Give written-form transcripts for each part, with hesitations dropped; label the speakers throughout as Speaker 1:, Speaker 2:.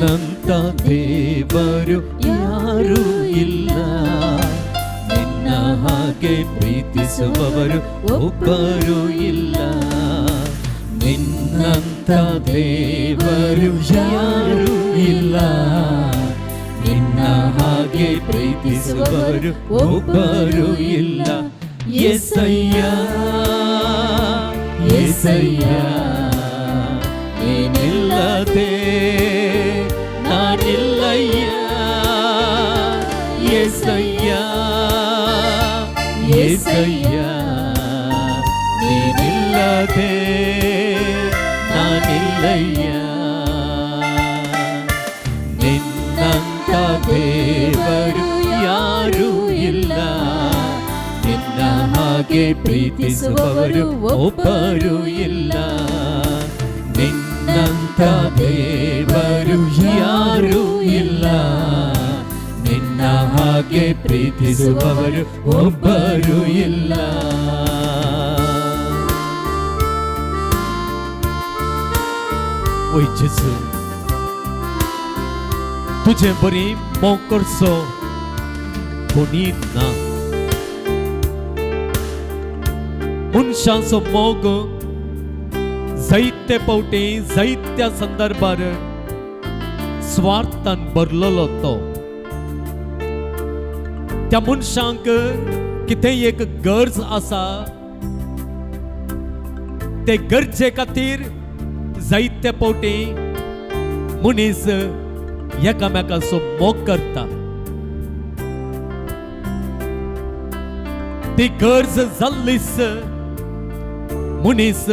Speaker 1: ನಿನ್ನಂತ ದೇವರು ಯಾರೂ ಇಲ್ಲ. ನಿನ್ನ ಹಾಗೆ ಪ್ರೀತಿಸುವವರು ಒಬ್ಬರು ಇಲ್ಲ. ನಿನ್ನಂತ ದೇವರು ಯಾರೂ ಇಲ್ಲ. ನಿನ್ನ ಹಾಗೆ ಪ್ರೀತಿಸುವವರು ಒಬ್ಬರು ಇಲ್ಲ. ಯೇಸಯ್ಯ, ಯೇಸಯ್ಯ, ನೀನಿಲ್ಲದೆ ನಾನಿಲ್ಲಯ್ಯ. ಯೇಸಯ್ಯ, ಯೇಸಯ್ಯ, ನೀನಿಲ್ಲದೆ ನಾನಿಲ್ಲಯ್ಯ. ನಿನ್ನಂತ ದೇವರು ಯಾರೂ ಇಲ್ಲ. ನಿನ್ನ ಹಾಗೆ ಪ್ರೀತಿಸುವವರು ಒಬ್ಬರು ಇಲ್ಲ. ನಿನ್ನಂತ ದೇವರು ಯಾರೂ ಇಲ್ಲ. ನಿನ್ನ ಹಾಗೆ ಪ್ರೀತಿಸುವವರು ಒಬ್ಬರು ಇಲ್ಲ.
Speaker 2: ओय जेजू, तुजे बरी मोग करचो कोणी ना. मनशांचो मोग जायते फावटी, जायत्या संदर्भार स्वार्थान भरलेलो. तो त्या मनशांक कितेंय एक गरज आसा, ते गरजे खातीर जायते फावटी मनीस एकामेकाचो मोग करता. ती गरज जाल्लीच मनीस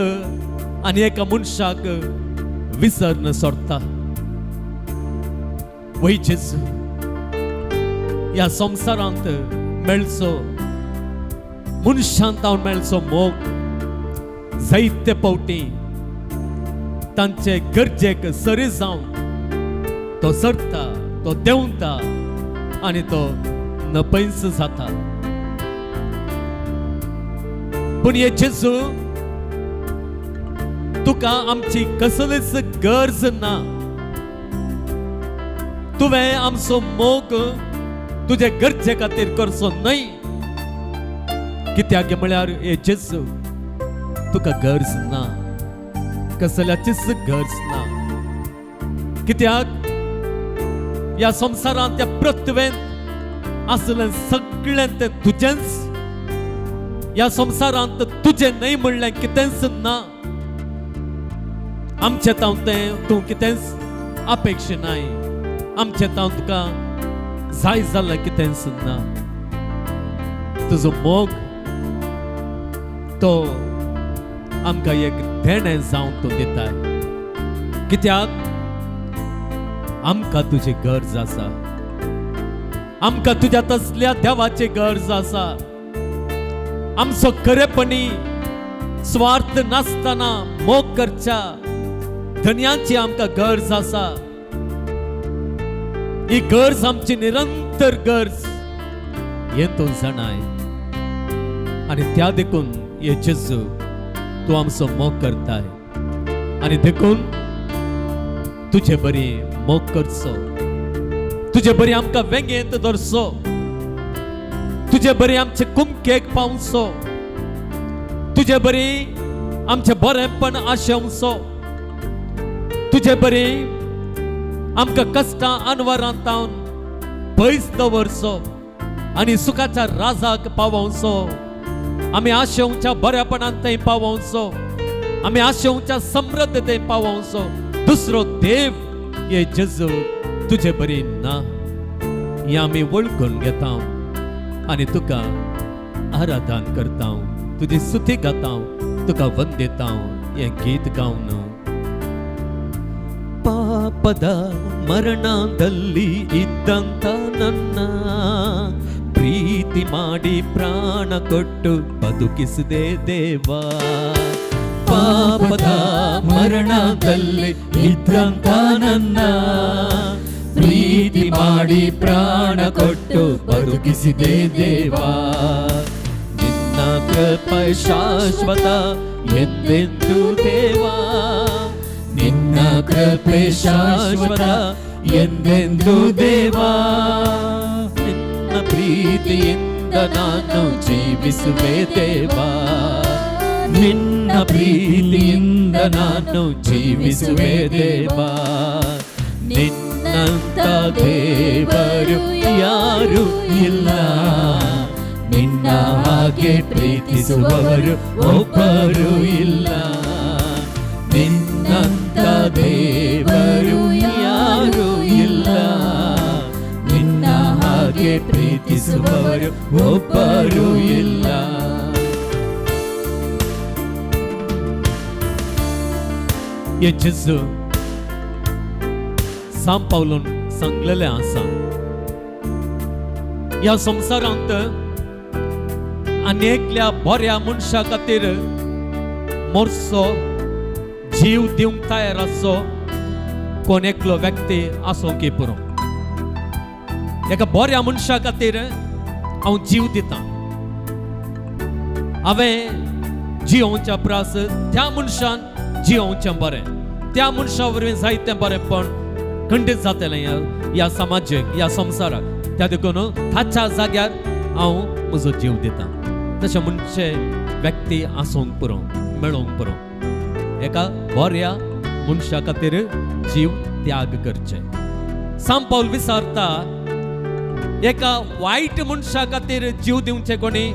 Speaker 2: आनी एका मनशाक विसरन सोडता. वय जेजू, ह्या संवसारांत मेळचो मनशांत हांव मेळचो मोग जायते फावटी तांचे गरजेक सरी जावन तो सरता, तो देंवता आनी तो नपयस जाता. पूण हे जेजू, तुका आमची कसलीच गरज ना. तुवें आमचो मोग तुजे गरजे खातीर करचो न्हय. कित्याक म्हळ्यार हे जेजू, तुका गरज ना, कसल्याचीच गरज ना. कित्याक ह्या संवसारांत, त्या पृथ्वेंत आसलें सगळें तें तुजेंच. ह्या संवसारांत तुजें न्हय म्हणलें कितेंच ना. आमचें तावन तें तूं कितेंच अपेक्षा नाय. आमचें तावन तुका जाय जाल्यार कितेंच ना. तुजो मोग तो आमकां एक देणें जावन तूं दिताय, कित्याक आमकां तुजी गरज आसा. आमकां तुज्या तसल्या देवाची गरज आसा. आमचो खरेपणी स्वार्थ नासतना मोग करच्या धनयाची आमकां गरज आसा. ही गरज आमची निरंतर गरज हें तूं जाणाय आनी त्या देखून हे जेजू, तूं आमचो मोग करताय आनी देखून तुजे बरी मोग करचो, तुजे बरी आमकां वेंगेंत धरचो, तुजे बरी आमचे कुमकेक पावचो, तुजे बरी आमचें बरेंपण आशेवचो, तुजे बरी आमकां कश्टां अनवरांत पयस दवरचो आनी सुखाच्या राजाक पावोवचो. आमी आशेवच्या बऱ्यापणान थंय पावोवचो, आमी आशेवच्या समृद्धते पावोवचो. दुसरो देव हे जेजू तुजे बरी ना हें आमी वळखून घेता आनी तुका आराधन करता, तुजी स्तुती गाता, तुका वंदिता हें गीत गावन.
Speaker 1: ಪಾಪದ ಮರಣದಲ್ಲಿ ಇದ್ದಂತ ನನ್ನ ಪ್ರೀತಿ ಮಾಡಿ ಪ್ರಾಣ ಕೊಟ್ಟು ಬದುಕಿಸಿದೆ ದೇವ. ಪಾಪದ ಮರಣದಲ್ಲಿ ಇದ್ದಂತ ನನ್ನ ಪ್ರೀತಿ ಮಾಡಿ ಪ್ರಾಣ ಕೊಟ್ಟು ಬದುಕಿಸಿದೆ ದೇವ. ನಿನ್ನ ಕೃಪೆ ಶಾಶ್ವತ ಎಂದೆಂದು ದೇವಾ. ನಿನ್ನ ಕೃಪೆ ಶಾಶ್ವತ ಎಂದೆಂದು ದೇವಾ. ನಿನ್ನ ಪ್ರೀತಿಯಿಂದ ನಾನು ಜೀವಿಸುವೆ ದೇವಾ, ನಿನ್ನ ಪ್ರೀತಿಯಿಂದ ನಾನು ಜೀವಿಸುವೆ ದೇವಾ. ನಿನ್ನಂತ ದೇವರು ಯಾರು ಇಲ್ಲ, ನಿನ್ನ ಹಾಗೆ ಪ್ರೀತಿಸುವವರು ಒಬ್ಬರು ಇಲ್ಲ. ನಿನ್ನಂತ ದೇವರು ಯಾರು ಇಲ್ಲ, ನಿನ್ನ ಹಾಗೆ ಪ್ರೀತಿಸುವವರು ಒಬ್ಬರು ಇಲ್ಲ.
Speaker 2: हे जेजू सांव पावलून सांगलेलें आसा, ह्या संवसारांत आनी एकल्या बऱ्या मनशा खातीर मोरचो, जीव दिवंक तयार आसचो कोण एकलो व्यक्ती आसूंक पुरो. एका बऱ्या मनशा खातीर हांव जीव दितां. हांवें जियोवच्या प्रास त्या मनशान जियोवचें बरें, त्या मनशा वरवीं जायतें बरेंपण खंडीत जातलें ह्या ह्या समाजेक, ह्या संवसाराक. त्या देखून ताच्या जाग्यार हांव म्हजो जीव दितां. तशें म्हणचे व्यक्ती आसूंक पुरो, मेळोवंक पुरो. एका बऱ्या मनशा खातीर जीव त्याग करचे. सांव पावल विचारता, एका वायट मनशा खातीर जीव दिवचे कोणी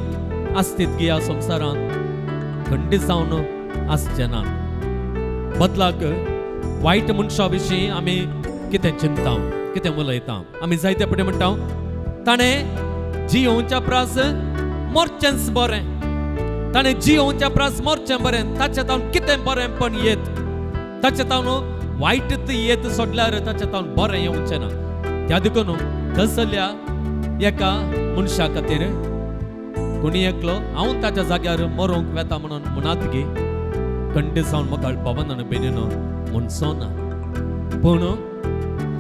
Speaker 2: आसतीत गी ह्या संवसारांत? खंडीत जावन आसचे ना. बदलाक वायट मनशा विशीं आमी कितें चिंता, कितें उलयता? आमी जायते पटे म्हणटा, ताणें जियोवच्या प्रास मोरचेंच बरें, ताणें जियोवच्या प्रास मोरचें बरें. ताचे तावन कितें बरेंपण येत? ताचे तावन वायट येत सोडल्यार ताचे तावन बरें येवचें ना. त्या देखून तसल्या एका मनशा खातीर कोणी एकलो हांव ताच्या जाग्यार मरोंक वेता म्हणून म्हणात गी? खंडीत जावन म्हाका बाबान आनी बेनीनो म्हणचो ना. पूण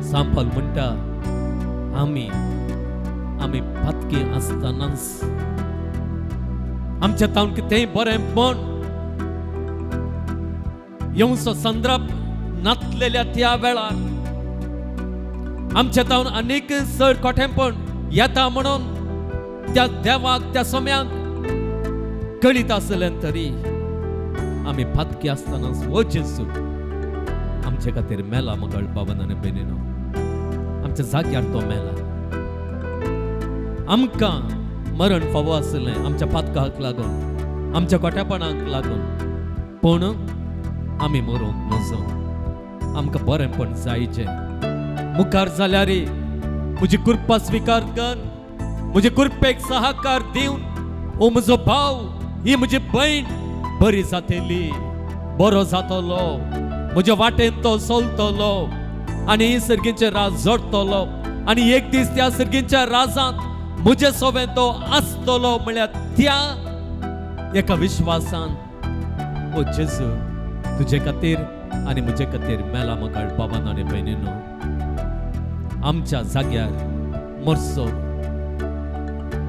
Speaker 2: सांपाल म्हणटा, आमी आमी पातकी आसतनाच, आमच्या तावन कितेंय बरेंपण येवचो संद्रप नातलेल्या त्या वेळार, आमच्या तावन आनीक चड कोठेपण येता म्हणून त्या देवाक त्या सम्याक कळीत आसलें तरी आमी पातकी आसतनाच हो जेजू आमचे खातीर मेला. मगळ बाबान आनी बेनीनो, आमच्या जाग्यार तो मेला. आमकां मरण फावो आसलें आमच्या पातकाक लागून, आमच्या कोट्यापणाक लागून, पूण आमी मरूंक नजो. आमकां बरेंपण जायचें मुखार जाल्यार म्हजी कृपा स्विकार कर, म्हजे कृपेक सहाकार दिवन हो म्हजो भाव, ही म्हजी भयण बरी जातली, बरो जातलो, म्हज्या वाटेन तो चलतलो आनी सर्गींचे राज जोडटलो आनी एक दीस त्या सर्गींच्या राजांत म्हजे सोबें तो आसतलो म्हळ्यार त्या एका विश्वासान ओ जेजू तुजे खातीर आनी म्हजे खातीर मेला. म्हाका बाबान आनी भयणीनो, आमच्या जाग्यार मरचो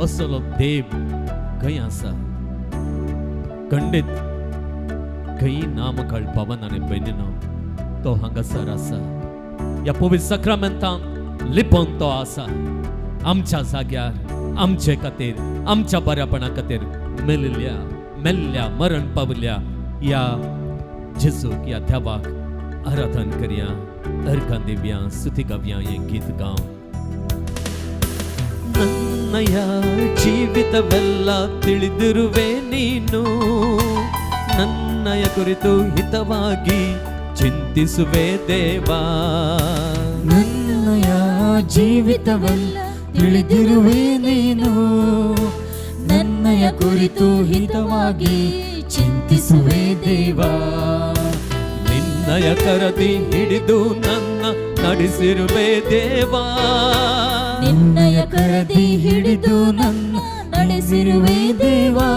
Speaker 2: असलो देव खंय आसा? खंडीत खंय ना. म्हाका बाबान आनी भयणीनो, तो हांगासर आसा. ह्या पवित्र सक्रामेंतांत लिपोवन तो आसा. आमच्या जाग्यार, आमचे खातीर, आमच्या बऱ्यापणा खातीर मेल्ल्या मेल्ल्या, मरण पावल्या ह्या जेजूक, ह्या देवाक आराधन करया, अर्घां दिवया, स्तुती गावया, हें गीत गावन. ನನ್ನಯ ಜೀವಿತವೆಲ್ಲ ತಿಳಿದಿರುವೆ ನೀನು, ನನ್ನಯ ಕುರಿತು ಹಿತವಾಗಿ ಚಿಂತಿಸುವೆ ದೇವಾ.
Speaker 1: ನನ್ನಯ ಜೀವಿತವೆಲ್ಲ ತಿಳಿದಿರುವೆ ನೀನು, ನನ್ನಯ ಕುರಿತು ಹಿತವಾಗಿ ಚಿಂತಿಸುವೆ ದೇವಾ.
Speaker 2: ನಿನ್ನಯ ಕರದಿ ಹಿಡಿದು ನನ್ನ ನಡೆಸಿರುವೆ ದೇವಾ.
Speaker 1: ನಿನ್ನಯ ಕರದಿ ಹಿಡಿದು ನನ್ನ ನಡೆಸಿರುವೆ ದೇವಾ.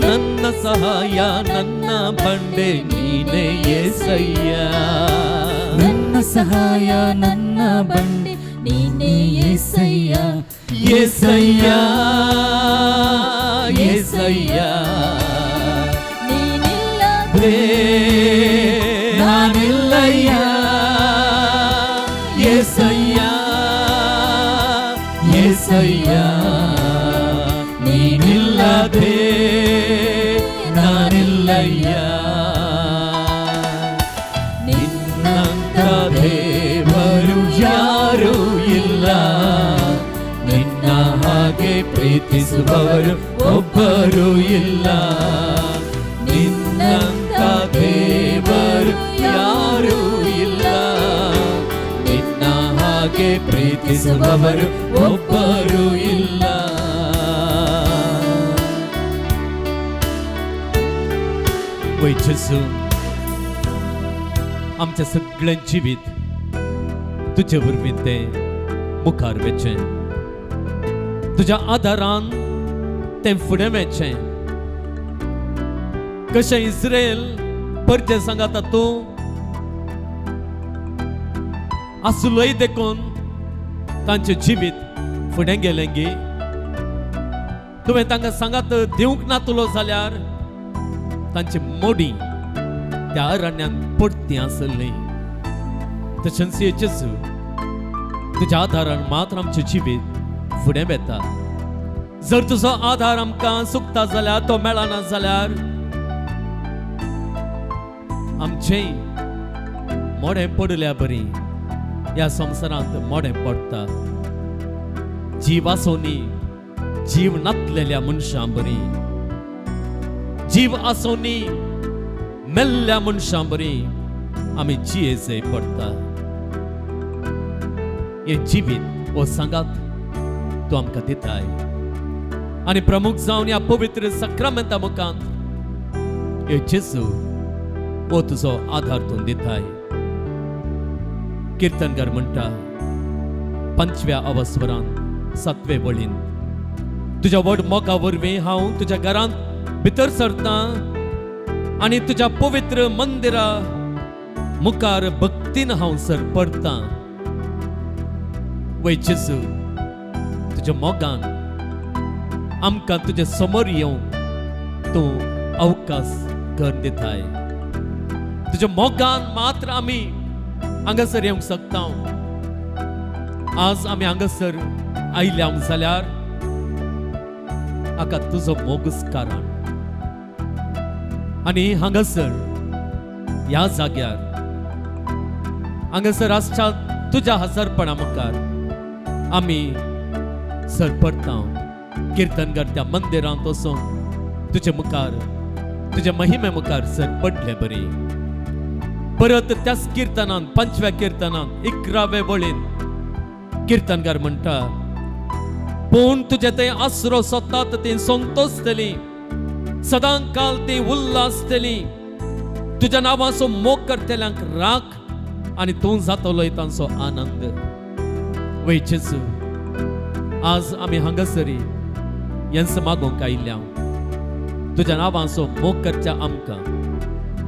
Speaker 2: ನನ್ನ ಸಹಾಯ, ನನ್ನ ಬಂಡೆ ನೀನೇ ಏಸಯ್ಯ.
Speaker 1: ನನ್ನ ಸಹಾಯ, ನನ್ನ ಬಂಡೆ ನೀನೇ ಏಸಯ್ಯ.
Speaker 2: ಏಸಯ್ಯ, ಏಸಯ್ಯ,
Speaker 1: ನೀನಿಲ್ಲದೆ
Speaker 2: ನಾನಿಲ್ಲಯ್ಯ. ಇಲ್ಲದೆ ನಾನಿಲ್ಲಯ್ಯ. ನಿನ್ನಂತ ದೇವರು ಯಾರೂ ಇಲ್ಲ, ನಿನ್ನ ಹಾಗೆ ಪ್ರೀತಿಸುವವರು ಒಬ್ಬರು ಇಲ್ಲ. ನಿನ್ನಂತ ದೇವರು ಯಾರೂ ಇಲ್ಲ, ನಿನ್ನ ಹಾಗೆ ಪ್ರೀತಿಸುವವರು ಒಬ್ಬರು ಇಲ್ಲ. वय जेजू, आमच्या सगळ्यां जिवीत तुजे वरवीं तें मुखार वचें, तुज्या आदारान तें फुडें वचें. कशें इस्रायल परजे सांगाता तूं आसलोय देखून तांचें जिवीत फुडें गेलें गी. तुवें तांकां सांगात दिवंक नातलो जाल्यार तांची मोडी त्या अरण्यांत पडती आसली. तशेंच जेजू, तुज्या आदारान मात्र आमचें जिवीत फुडें वता. जर तुजो आदार आमकां चुकता जाल्यार, तो मेळना जाल्यार आमचें मोडें पडल्या बरी ह्या संवसारांत मोडें पडटा. जीव आसोनी जीव नातलेल्या मनशां बरी, जीव आसोनी मेल्ल्या मनशां बरी आमी जियेचे पडटा. हें जिवीत हो सांगात तूं आमकां दिताय आनी प्रमुख जावन ह्या पवित्र सक्रामेंता मुखांत हे जेजू हो तुजो आधार तूं दिताय. किर्तनकार म्हणटा 5व्या अवस्वरान 7वे वळीन, तुज्या व्हड मोगा वरवीं हांव तुज्या घरांत भितर सरतां आनी तुज्या पवित्र मंदिरा मुखार भक्तीन हांव सरपडतां. वय जेजू, तुज्या मोगान आमकां तुजे समोर येवंक तूं अवकाश करून दिताय. तुज्या मोगान मात्र आमी हांगासर येवंक शकता. आज आमी हांगासर आयल्या जाल्यार हाका तुजो मोगूच कारण. आनी हांगासर ह्या जाग्यार हांगासर आसच्या तुज्या हजारपणा मुखार आमी सरपडता. किर्तन करत्या मंदिरांत वचून तुजे मुखार तुज्या महिमे मुखार सरपडले बरी. परत त्याच किर्तनान 5व्या किर्तनान 11वे वळीन किर्तनकार म्हणटा, पूण तुजे थंय आसरो सोदतात ती संतोषतली, सदां काल ती उल्हासतली. तुज्या नांवाचो मोग करतल्यांक राख आनी तूं जातलोय तांचो आनंद. वय जेजू, आज आमी हांगासरी हेंच मागूंक आयिल्ल्या. तुज्या नांवाचो मोग करच्या आमकां,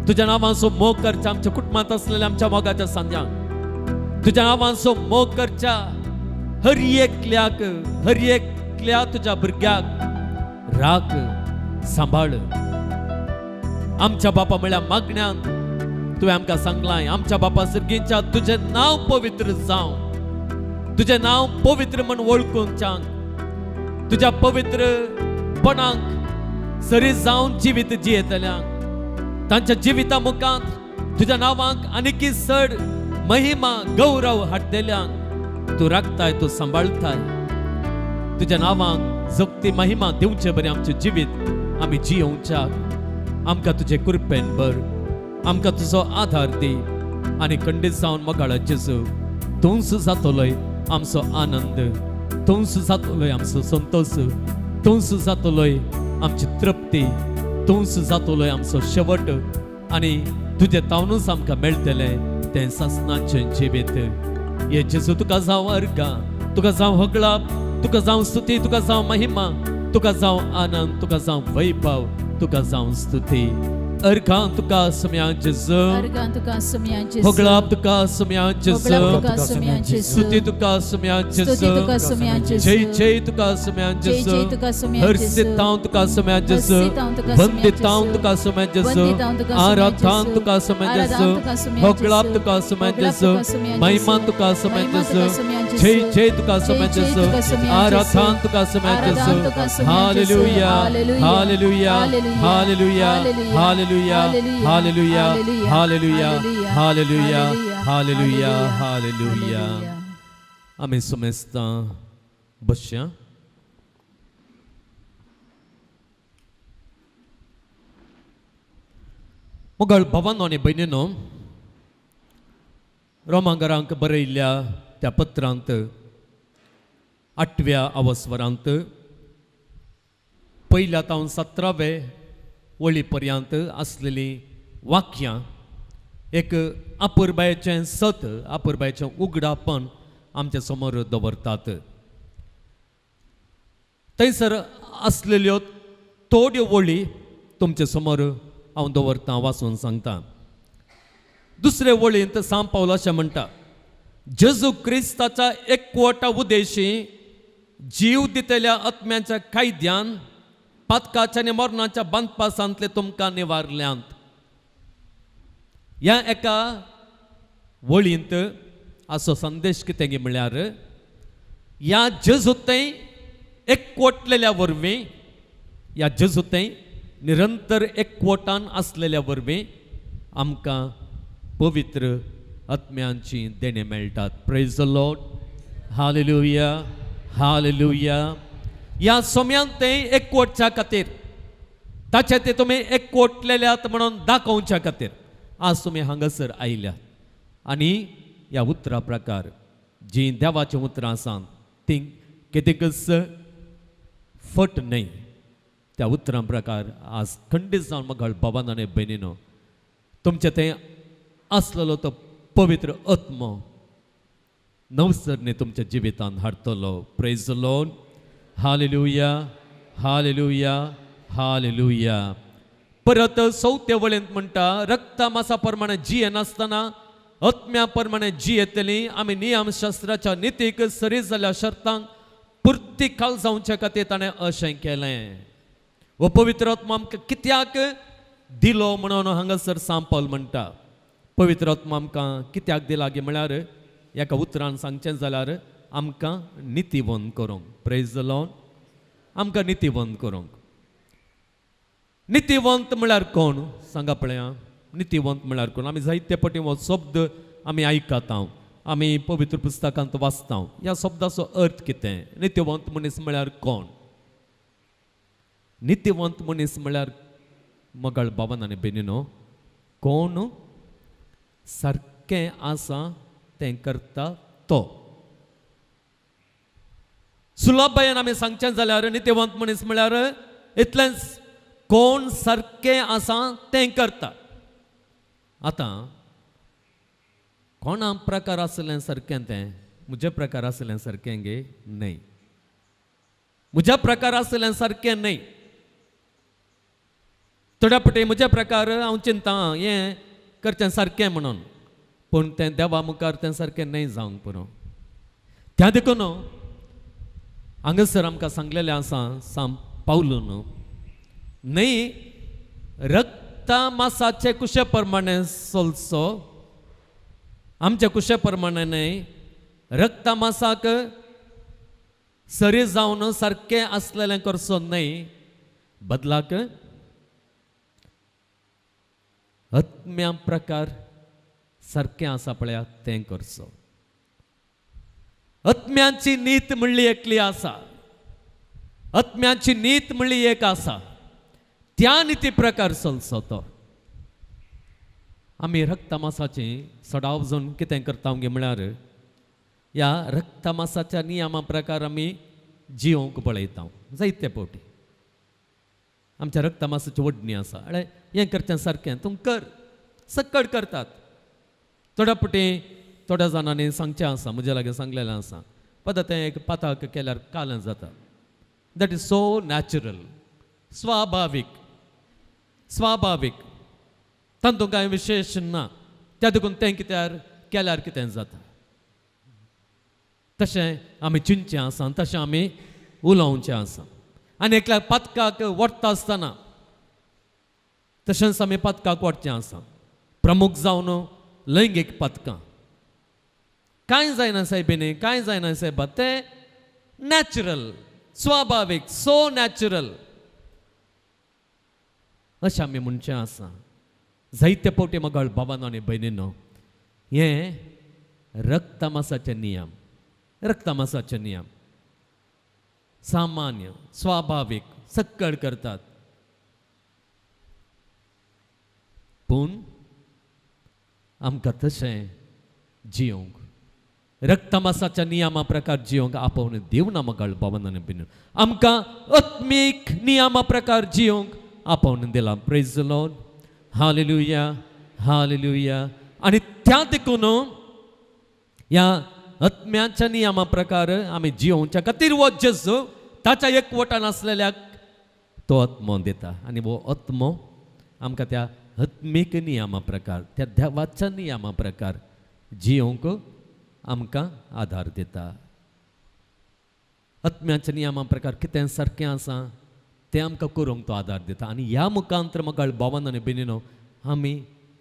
Speaker 2: तुज्या नांवाचो मोग करच्या आमच्या कुटुंबांत आसलेल्या आमच्या मोगाच्या सांद्यांक, तुज्या नांवाचो मोग करच्या हर एकल्याक, हर एकल्या तुज्या भुरग्याक राख, सांबाळ. आमच्या बापा म्हळ्यार मागण्यान तुवें आमकां सांगलां, आमच्या बापा सर्गींच्या तुजें नांव पवित्र जावं, तुजें नांव पवित्र म्हण वळखूंक, तुज्या पवित्रपणाक सरी जावन जिवीत जियेतल्यांक तांच्या जिविता मुखांत तुज्या नांवाक आनीकी चड महिमा गौरव हाडटल्यांक तूं राखताय, तूं सांबाळताय. तुज्या नांवाक जगती महिमा दिवचे बरें आमचें जिवीत आमी जियोवच्याक आमकां तुजे कृपेन भर, आमकां तुजो आधार दी आनी खंडीत जावन मोगाळा जेजू तूंच जातलोय आमचो आनंद, तूंच जातलोय आमचो संतोश, तूंच जातलोय आमची तृप्ती, तूंच जातलोय आमचो शेवट आनी तुजे तावनूच आमकां मेळटलें तें सासणाचें जिवीत. हे जेजू, तुका जावं अर्गां, तुका जावं होगळाप, तुका जावं स्तुती, तुका जावं महिमा, तुका जावं आनंद, तुका जावं वैभव, तुका जावं स्तुती. अर्घां तुका सम्या जेजू
Speaker 1: अर्गां तुका सुम्या जेजू
Speaker 2: होगळाप तुका सम्या जेजू
Speaker 1: होगळाप तुका सुम्या जेजू
Speaker 2: स्तुती तुका सम्या
Speaker 1: स्तुती
Speaker 2: जेजू
Speaker 1: तुका सुम्या जेजू
Speaker 2: जय जय तुका सम्या
Speaker 1: जय
Speaker 2: जेजू
Speaker 1: जय तुका सुम्या जेजू
Speaker 2: हर्षितांव तुका सम्या जेजू
Speaker 1: हर्षितांव तुका सुम्या
Speaker 2: वंदितांव
Speaker 1: जेजू.
Speaker 2: तुका सम्या जेजू
Speaker 1: वंदितांव तुका सुम्या
Speaker 2: आराधान
Speaker 1: जेजू.
Speaker 2: तुका सम्या
Speaker 1: आराधान
Speaker 2: जेजू
Speaker 1: तुका सुम्या
Speaker 2: होगळाप
Speaker 1: जेजू.
Speaker 2: तुका सम्या
Speaker 1: होगळाप
Speaker 2: जेजू
Speaker 1: तुका सुम्या जेजू.
Speaker 2: महिमा तुका सम्या
Speaker 1: महिमा
Speaker 2: जेजू
Speaker 1: तुका सुम्या जेजू.
Speaker 2: जय जय तुका सम्या
Speaker 1: जय जय
Speaker 2: जेजू
Speaker 1: तुका सुम्या जेजू.
Speaker 2: आराधान तुका सम्या
Speaker 1: आराधान
Speaker 2: जेजू
Speaker 1: तुका सुम्या जेजू.
Speaker 2: Hallelujah
Speaker 1: hallelujah.
Speaker 2: Hallelujah hallelujah
Speaker 1: hallelujah.
Speaker 2: Hallelujah hallelujah
Speaker 1: hallelujah.
Speaker 2: Hallelujah hallelujah
Speaker 1: hallelujah.
Speaker 2: Hallelujah hallelujah आमी समेस्तां बसया. मोगाळ भावानो आनी भयणीनो, रोमांगरांक बरयल्ल्या त्या पत्रांत आठव्या अवस्वरांत पयल्या तावन सतरावे वळी पर्यंत आसलेलीं वाक्यां एक आपुरबायेचें सत, आपुरबायेचें उगडापण आमच्या समोर दवरतात. थंयसर आसलेल्यो थोड्यो वळी तुमचे समोर हांव दवरतां, वाचून सांगता. दुसरे वळींत सांब पावल अशें म्हणटा, जेजू क्रिस्ताच्या एकवटा उद्देशी जीव दितल्या आत्म्याच्या कायद्यान पातकाच्या आनी मरणाच्या बांदपासांतले तुमकां निवारल्यांत. ह्या एका वळींत असो संदेश कितें गी म्हळ्यार ह्या जेजू थंय एकवटलेल्या वरवीं, ह्या जेजू थंय निरंतर एकवटान आसलेल्या वरवीं आमकां पवित्र आत्म्यांची देणें मेळटात. Praise the Lord, hallelujah, hallelujah. ह्या सोम्यान ते एकवटच्या खातीर, ताचे ते तुमी एकवटलेल्यात म्हणून दाखोवच्या खातीर आज तुमी हांगासर आयल्यात. आनी ह्या उतरां प्रकार जीं देवाचीं उतरां आसा तीं कितेकच फट न्हय. त्या उतरां प्रकार आज खंडीत जावन म्हाका बाबान आनी भयणीनो, तुमचें तें आसलेलो तो पवित्र आत्मो नवसरने तुमच्या जिवितांत हाडटलो. Praise the Lord, hallelujah, hallelujah, hallelujah. परत चवथे वळेंत म्हणटा, रक्ता मासा प्रमाणे जियेनासतना आत्म्या प्रमाणे जियेतली आमी नियमशास्त्राच्या नितीक सरी जाल्ल्या शर्तांक पुर्ती खाल जावचे खातीर ताणें अशें केलें. हो पवित्र आत्मा आमकां कित्याक दिलो म्हणून हांगासर सांपावल म्हणटा. पवित्र आत्मा आमकां कित्याक दिला गी म्हळ्यार एका उतरान सांगचें जाल्यार आमकां नितीवंत करूंक. प्रेज the Lord. आमकां नितीवंत करूंक. नितीवंत म्हळ्यार कोण सांगा पळया. नितीवंत म्हळ्यार कोण? आमी जायते पटी हो शब्द आमी आयकता, आमी पवित्र पुस्तकांत वाचता. ह्या शब्दाचो अर्थ कितें? नितीवंत मनीस म्हळ्यार कोण? नितीवंत मनीस म्हळ्यार मगाळ बाबान आनी भयणीनो, कोण सारकें आसा तें करता तो. सुलभबायेन आमी सांगचें जाल्यार नितीवंत मनीस म्हळ्यार इतलेंच, कोण सारकें आसा तें करता. आतां कोणा प्रकार आसलें सारकें तें म्हजे प्रकार आसलें सारकें गे न्हय, म्हज्या प्रकार आसलें सारकें न्हय. थोड्या पटी म्हज्या प्रकार हांव चिंता हें करचें सारकें म्हणून, पूण तें देवा मुखार तें सारकें न्हय जावंक पुरो. त्या देखून हांगासर आमकां सांगलेलें आसा साम पावलून न्हय, रक्ता मासाचे कुशे प्रमाणे चलचो, आमच्या कुशे प्रमाणे न्हय, रक्ता मासाक सरी जावन सारकें आसलेलें करचो न्हय, बदलाक आत्म्या प्रकार सारकें आसा पळया तें करचो. आत्म्याची नीत म्हणली एकली आसा, आत्म्याची नीत म्हणली एक आसा, त्या निती प्रकार चलचो तो. आमी रक्तमासाची सडाव जावन कितें करता गे म्हळ्यार ह्या रक्तमासाच्या नियमा प्रकार आमी जियोंक पळयता. जायते फावटी आमच्या रक्तमासाची ओडणी आसा, अळे हें करचें सारकें तूं कर, सक्कड करतात. थोड्या फावटी थोड्या जाणांनी सांगचें आसा, म्हज्या लागीं सांगलेलें आसा, पद तें एक पाताक केल्यार कालें जाता. That is so natural, स्वाभावीक, स्वाभावीक. तातूंत कांय विशेश ना, त्या देखून तें कित्यार केल्यार कितें जाता. तशें आमी चिंतचें आसा, तशें आमी उलोवचें आसा. आनी एकल्या पातकाक वडटा आसतना तशेंच आमी पातकाक वडचें आसा. प्रमुख जावन लैंगीक पातकां कांय जायना सायबिनी, कांय जायना सायबा, तें नॅचरल, स्वाभावीक, सो नॅचरल अशें आमी म्हणचें आसा. जायते फावटी मगळ बाबानो आनी भयणीनो, हें रक्तमासाचे नियम, रक्तमासाचे नियम सामान्य स्वाभावीक सक्कड करतात. पूण आमकां तशें जियोंक रक्तमासाच्या नियमा प्रकार जियोंक आपोवन दिवना मगळ बाबानो आनी भयणीनो. आमकां आत्मीक नियमा प्रकार जियोंक आपोवन दिला. Praise the Lord, hallelujah, hallelujah. आनी त्या देखून ह्या आत्म्याच्या नियमा प्रकार आमी जियोवच्या खातीर हो जेजू ताच्या एकवटान आसलेल्याक तो आत्मो दिता. आनी हो आत्मो आमकां त्या आत्मीक नियमा प्रकार, त्या देवाच्या नियमा प्रकार जियोवंक आमकां आदार दिता. आत्म्याच्या नियमा प्रकार कितें सारकें आसा तें आमकां करूंक तो आदार दिता. आनी ह्या मुखांतर मगळ बाबान आनी भयणीनो आमी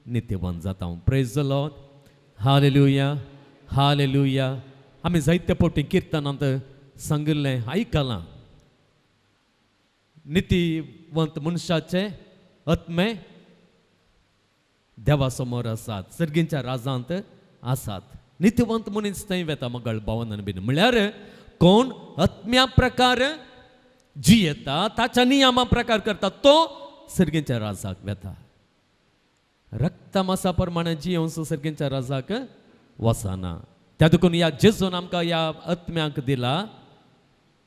Speaker 2: नित्यवान जाता. Praise the Lord, hallelujah, hallelujah. आमी जायते फावटी किर्तनांत सांगिल्लें आयकलां, नितीवंत मनशाचे आत्मे देवा समोर आसात, सर्गींच्या राजांत आसात. नितीवंत मनीस थंय वेता मगळ बावन आनी भयणी. म्हळ्यार कोण आत्म्या प्रकार जियेता, ताच्या नियमा प्रकार करता, तो सर्गींच्या राजाक वेता. रक्तमासा प्रमाणे जियोवचो सर्गींच्या राजाक वचना. त्या देखून ह्या जेजून आमकां ह्या आत्म्याक दिला,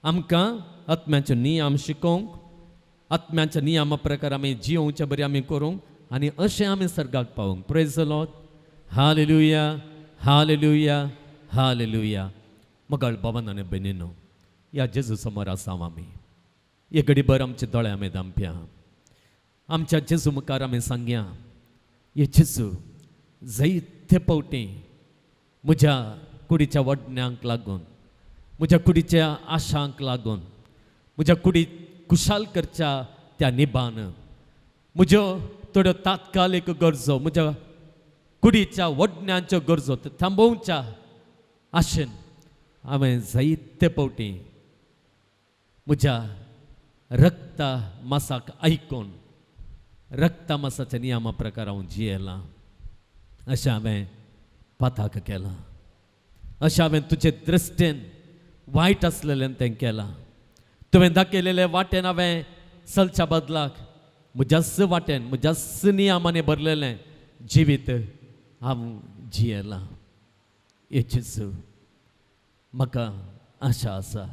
Speaker 2: आमकां आत्म्याचे नियम शिकोवंक, आत्म्याच्या नियमा प्रकार आमी जियोवचे बरी आमी करूंक आनी अशें आमी सर्गाक पावूंक. Praise the Lord, hallelujah, hallelujah, hallelujah. मगळ बाबान आनी भयणीनो, ह्या जेजू समोर आसा आमी. एक घडीभर आमचे दोळे आमी दामप्या, आमच्या जेजू मुखार आमी सांगया, हे जेजू जायते फावटी म्हज्या कुडीच्या वडण्यांक लागून, म्हज्या कुडीच्या आशांक लागून, म्हज्या कुडी खुशाल करच्या त्या निबान, म्हज्यो थोड्यो तात्कालीक गरजो, म्हज्या कुडीच्या वडण्यांच्यो गरजो थांबोवच्या आशेन हांवें जायते फावटी म्हज्या रक्ता मासाक आयकून रक्ता मासाच्या नियमा प्रकार हांव जियेलां. अशें हांवें पाताक केलां, अशें हांवें तुजे दृश्टेन वायट आसलेलें तें केलां. तुवें दाखयलेले वाटेन हांवें चलच्या बदलाक म्हज्याच वाटेन, म्हज्याच नियमांनी भरलेलें जिवीत हांव जियेलां. हे जेजू, म्हाका आशा आसा,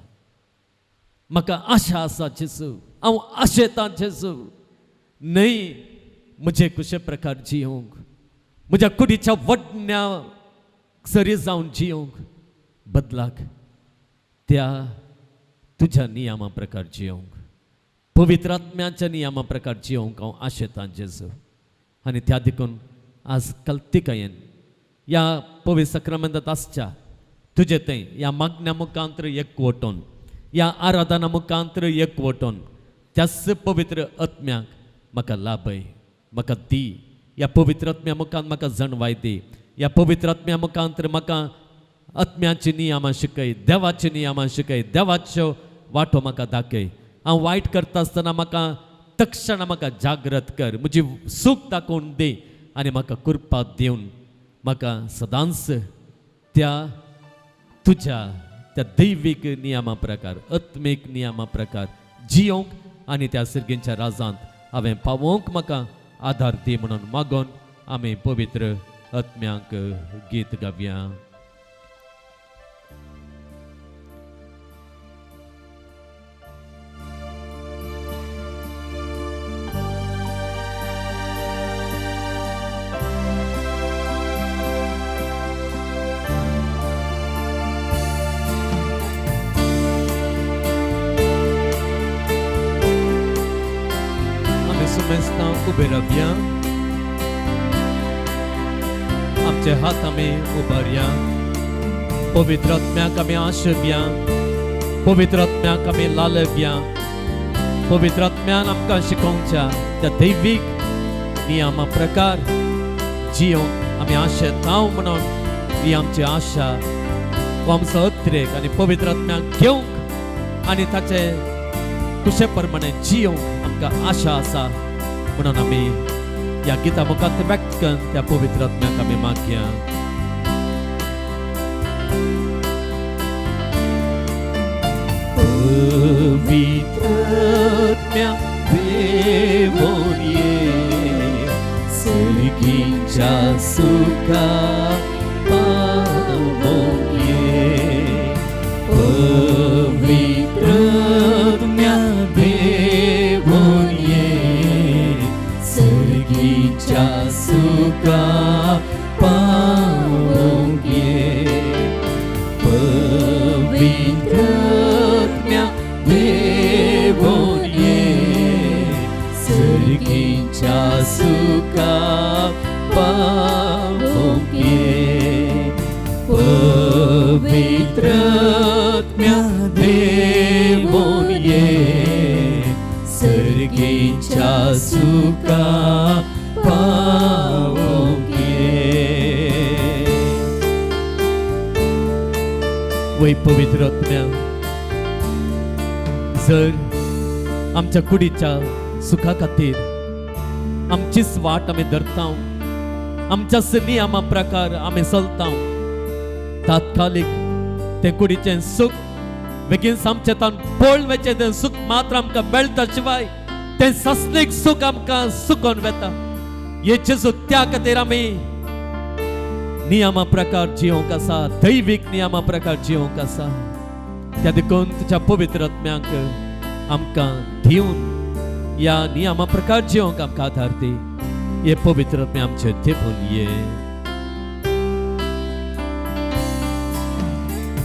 Speaker 2: म्हाका आशा आसा जेजू, हांव आशेतां जेजू, न्हय म्हजे कुशे प्रकार जियोंक, म्हज्या कुडीच्या वडण्या सरी जावन जियोंक बदलाक त्या तुज्या नियमा प्रकार जियोंक, पवित्र आत्म्याच्या नियमा प्रकार जियोंक हांव आशेतां जेजू. आनी त्या देखून आज कल्तिकायेन ह्या पवित्र सक्रामेंतांत आसच्या तुजे थंय ह्या मागण्या मुखांतर एकवटून, ह्या आराधना मुखांतर एकवटून त्याच पवित्र आत्म्याक म्हाका लाभय, म्हाका दी. ह्या पवित्र आत्म्या मुखान म्हाका जाणवाय दी. ह्या पवित्र आत्म्या मुखांतर म्हाका आत्म्याची नियमां शिकय, देवाची नियमां शिकय, देवाच्यो वाटो म्हाका दाखय. हांव वायट करता आसतना म्हाका तक्षणा म्हाका जागृत कर, म्हजी सूख दाखोवन दी आनी म्हाका कृपा दिवन म्हाका सदांच त्या तुज्या त्या दैवीक नियमा प्रकार, आत्मीक नियमा प्रकार जियोंक आनी त्या सिर्गींच्या राजांत हांवें पावोवंक म्हाका आदार दी म्हणून मागोन आमी पवित्र आत्म्यांक गीत गावया. आमी सुमेस्तां उबे रावया. आमचे हात आमी उबारया, पवित्र आत्म्याक आमी आशेवया, पवित्र आत्म्याक आमी लालव्या. पवित्र आत्म्यान आमकां शिकोवच्या त्या दैवीक नियमा प्रकार जियोंक आमी आशेताव म्हणून ही आमची आशा हो आमचो अत्रेक आनी पवित्र आत्म्याक घेवंक आनी ताचे कुशे प्रमाणे जियोंक आमकां आशा आसा म्हणून आमी ह्या गिता मुखार व्यक्त करून त्या पवित्र आत्म्याक आमी मागया. पवित्र आत्म्या देवोन ये, सर्गीच्या सुखा पावोंक ये. पवित्र आत्म्या देवोन ये, सर्गीच्या सुखा पावोंक ये. पवित्र आत्म्या देवोन ये, सर्गीच्या सुखा पावोंक ये. पवित्र आत्म्या देवोन ये, सर्गीच्या सुखा पावोंक ये. वय पवित्र आत्म्या, जर आमच्या कुडीच्या सुखा खातीर आमचीच वाट आमी धरता, आमच्याच नियमा प्रकार आमी चलता, तात्कालीक तें कुडीचें सुख बेगीन आमच्या तान पळ वेचें तें सुख मात्र आमकां मेळटा, शिवाय तें सस्नीक सुख आमकां सुकोन वेता. हे जेजू, त्या खातीर आमी नियमा प्रकार जियोंक आसा, दैवीक नियमा प्रकार जियोंक आसा. त्या देखून तुज्या पवित्र आत्म्यांक आमकां दिवन ह्या नियमा प्रकार जियोंक आमकां आदार दी. हे पवित्र आत्म्या आमचे देवून ये.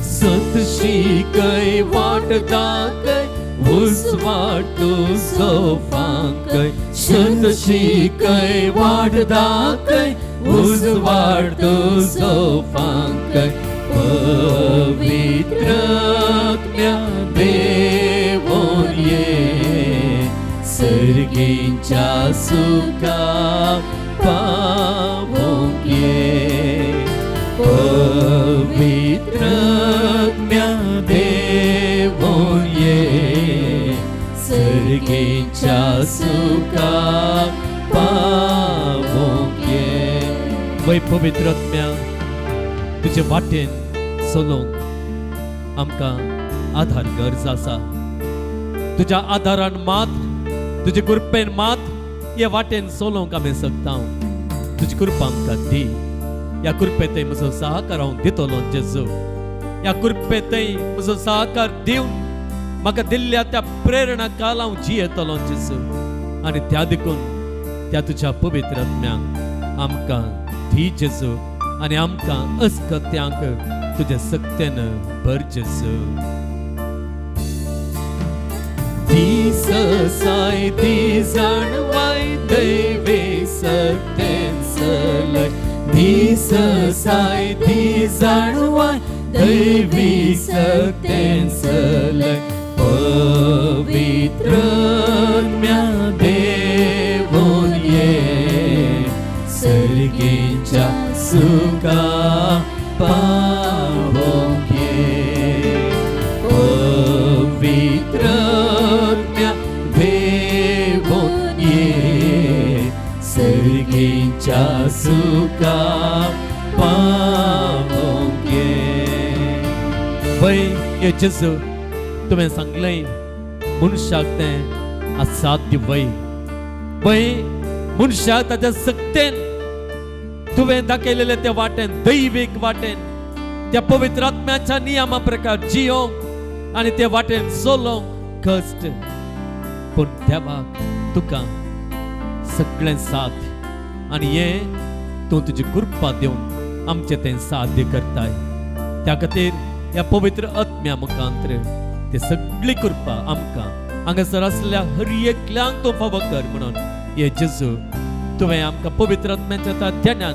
Speaker 2: सत शिकय, वाट दाखय, उजवाड तुजो फांकय. सत शिकय, वाट दाखय, उजवाड तुजो फांकय. पवित्र आत्म्या देवोन ये, सर्गीच्या सुखा पावोंक ये. पवित्र आत्म्या देवोन ये, सर्गीच्या सुखा पावोंक ये. वय पवित्र आत्म्या, तुजे वाटेन चलोवंक आमकां आधार गरज आसा. तुज्या आधारान मात, तुजे कृपेन मात हे वाटेन चलोवंक आमी शकता. तुजी कृपा आमकां दी. ह्या कृपेतय म्हजो सहकार हांव दितलो जेजू. ह्या कृपेतय म्हजो सहकार दिवन म्हाका दिल्ल्या त्या प्रेरणा काल हांव जियेतलो जेजू. आनी त्या देखून त्या तुज्या पवित्र आत्म्यांक आमकां दी जेजू आनी आमकां अस्कत्यांक तुज्या सक्तेन भर जेजू. दी साय, दी जाणवाय, दैवे सक्तेन सलय. दी साय, दी जाणवाय, दैवी सक्तेन सलय. पवित्र आत्म्या देवोन ये, सर्गीच्या सुखा पावोंक ये. पवित्र आत्म्या देवोन ये, सर्गीच्या सुखा पावोंक ये. वय हे जेजू, तुवें सांगलें मनशाक तें असाध्य. वय वय मनशाक ताच्या सक्तेन तुवें दाखयलेले त्या वाटेन, दैवीक वाटेन, त्या पवित्र आत्म्याच्या नियमा प्रकार जियोंक आनी ते वाटेन चलोवंक कश्ट, पूण देवाक तुका सगळें साध्य आनी हें तूं तुजी कृपा दिवन आमचें तें साध्य करताय. त्या खातीर ह्या पवित्र आत्म्या मुखांतर ते सगळी कृपा आमकां हांगासर आसल्या हर एकल्यांक तूं फावो कर म्हणून हे जेजू, तुवें आमकां पवित्र आत्म्याच्या त्या ध्यानान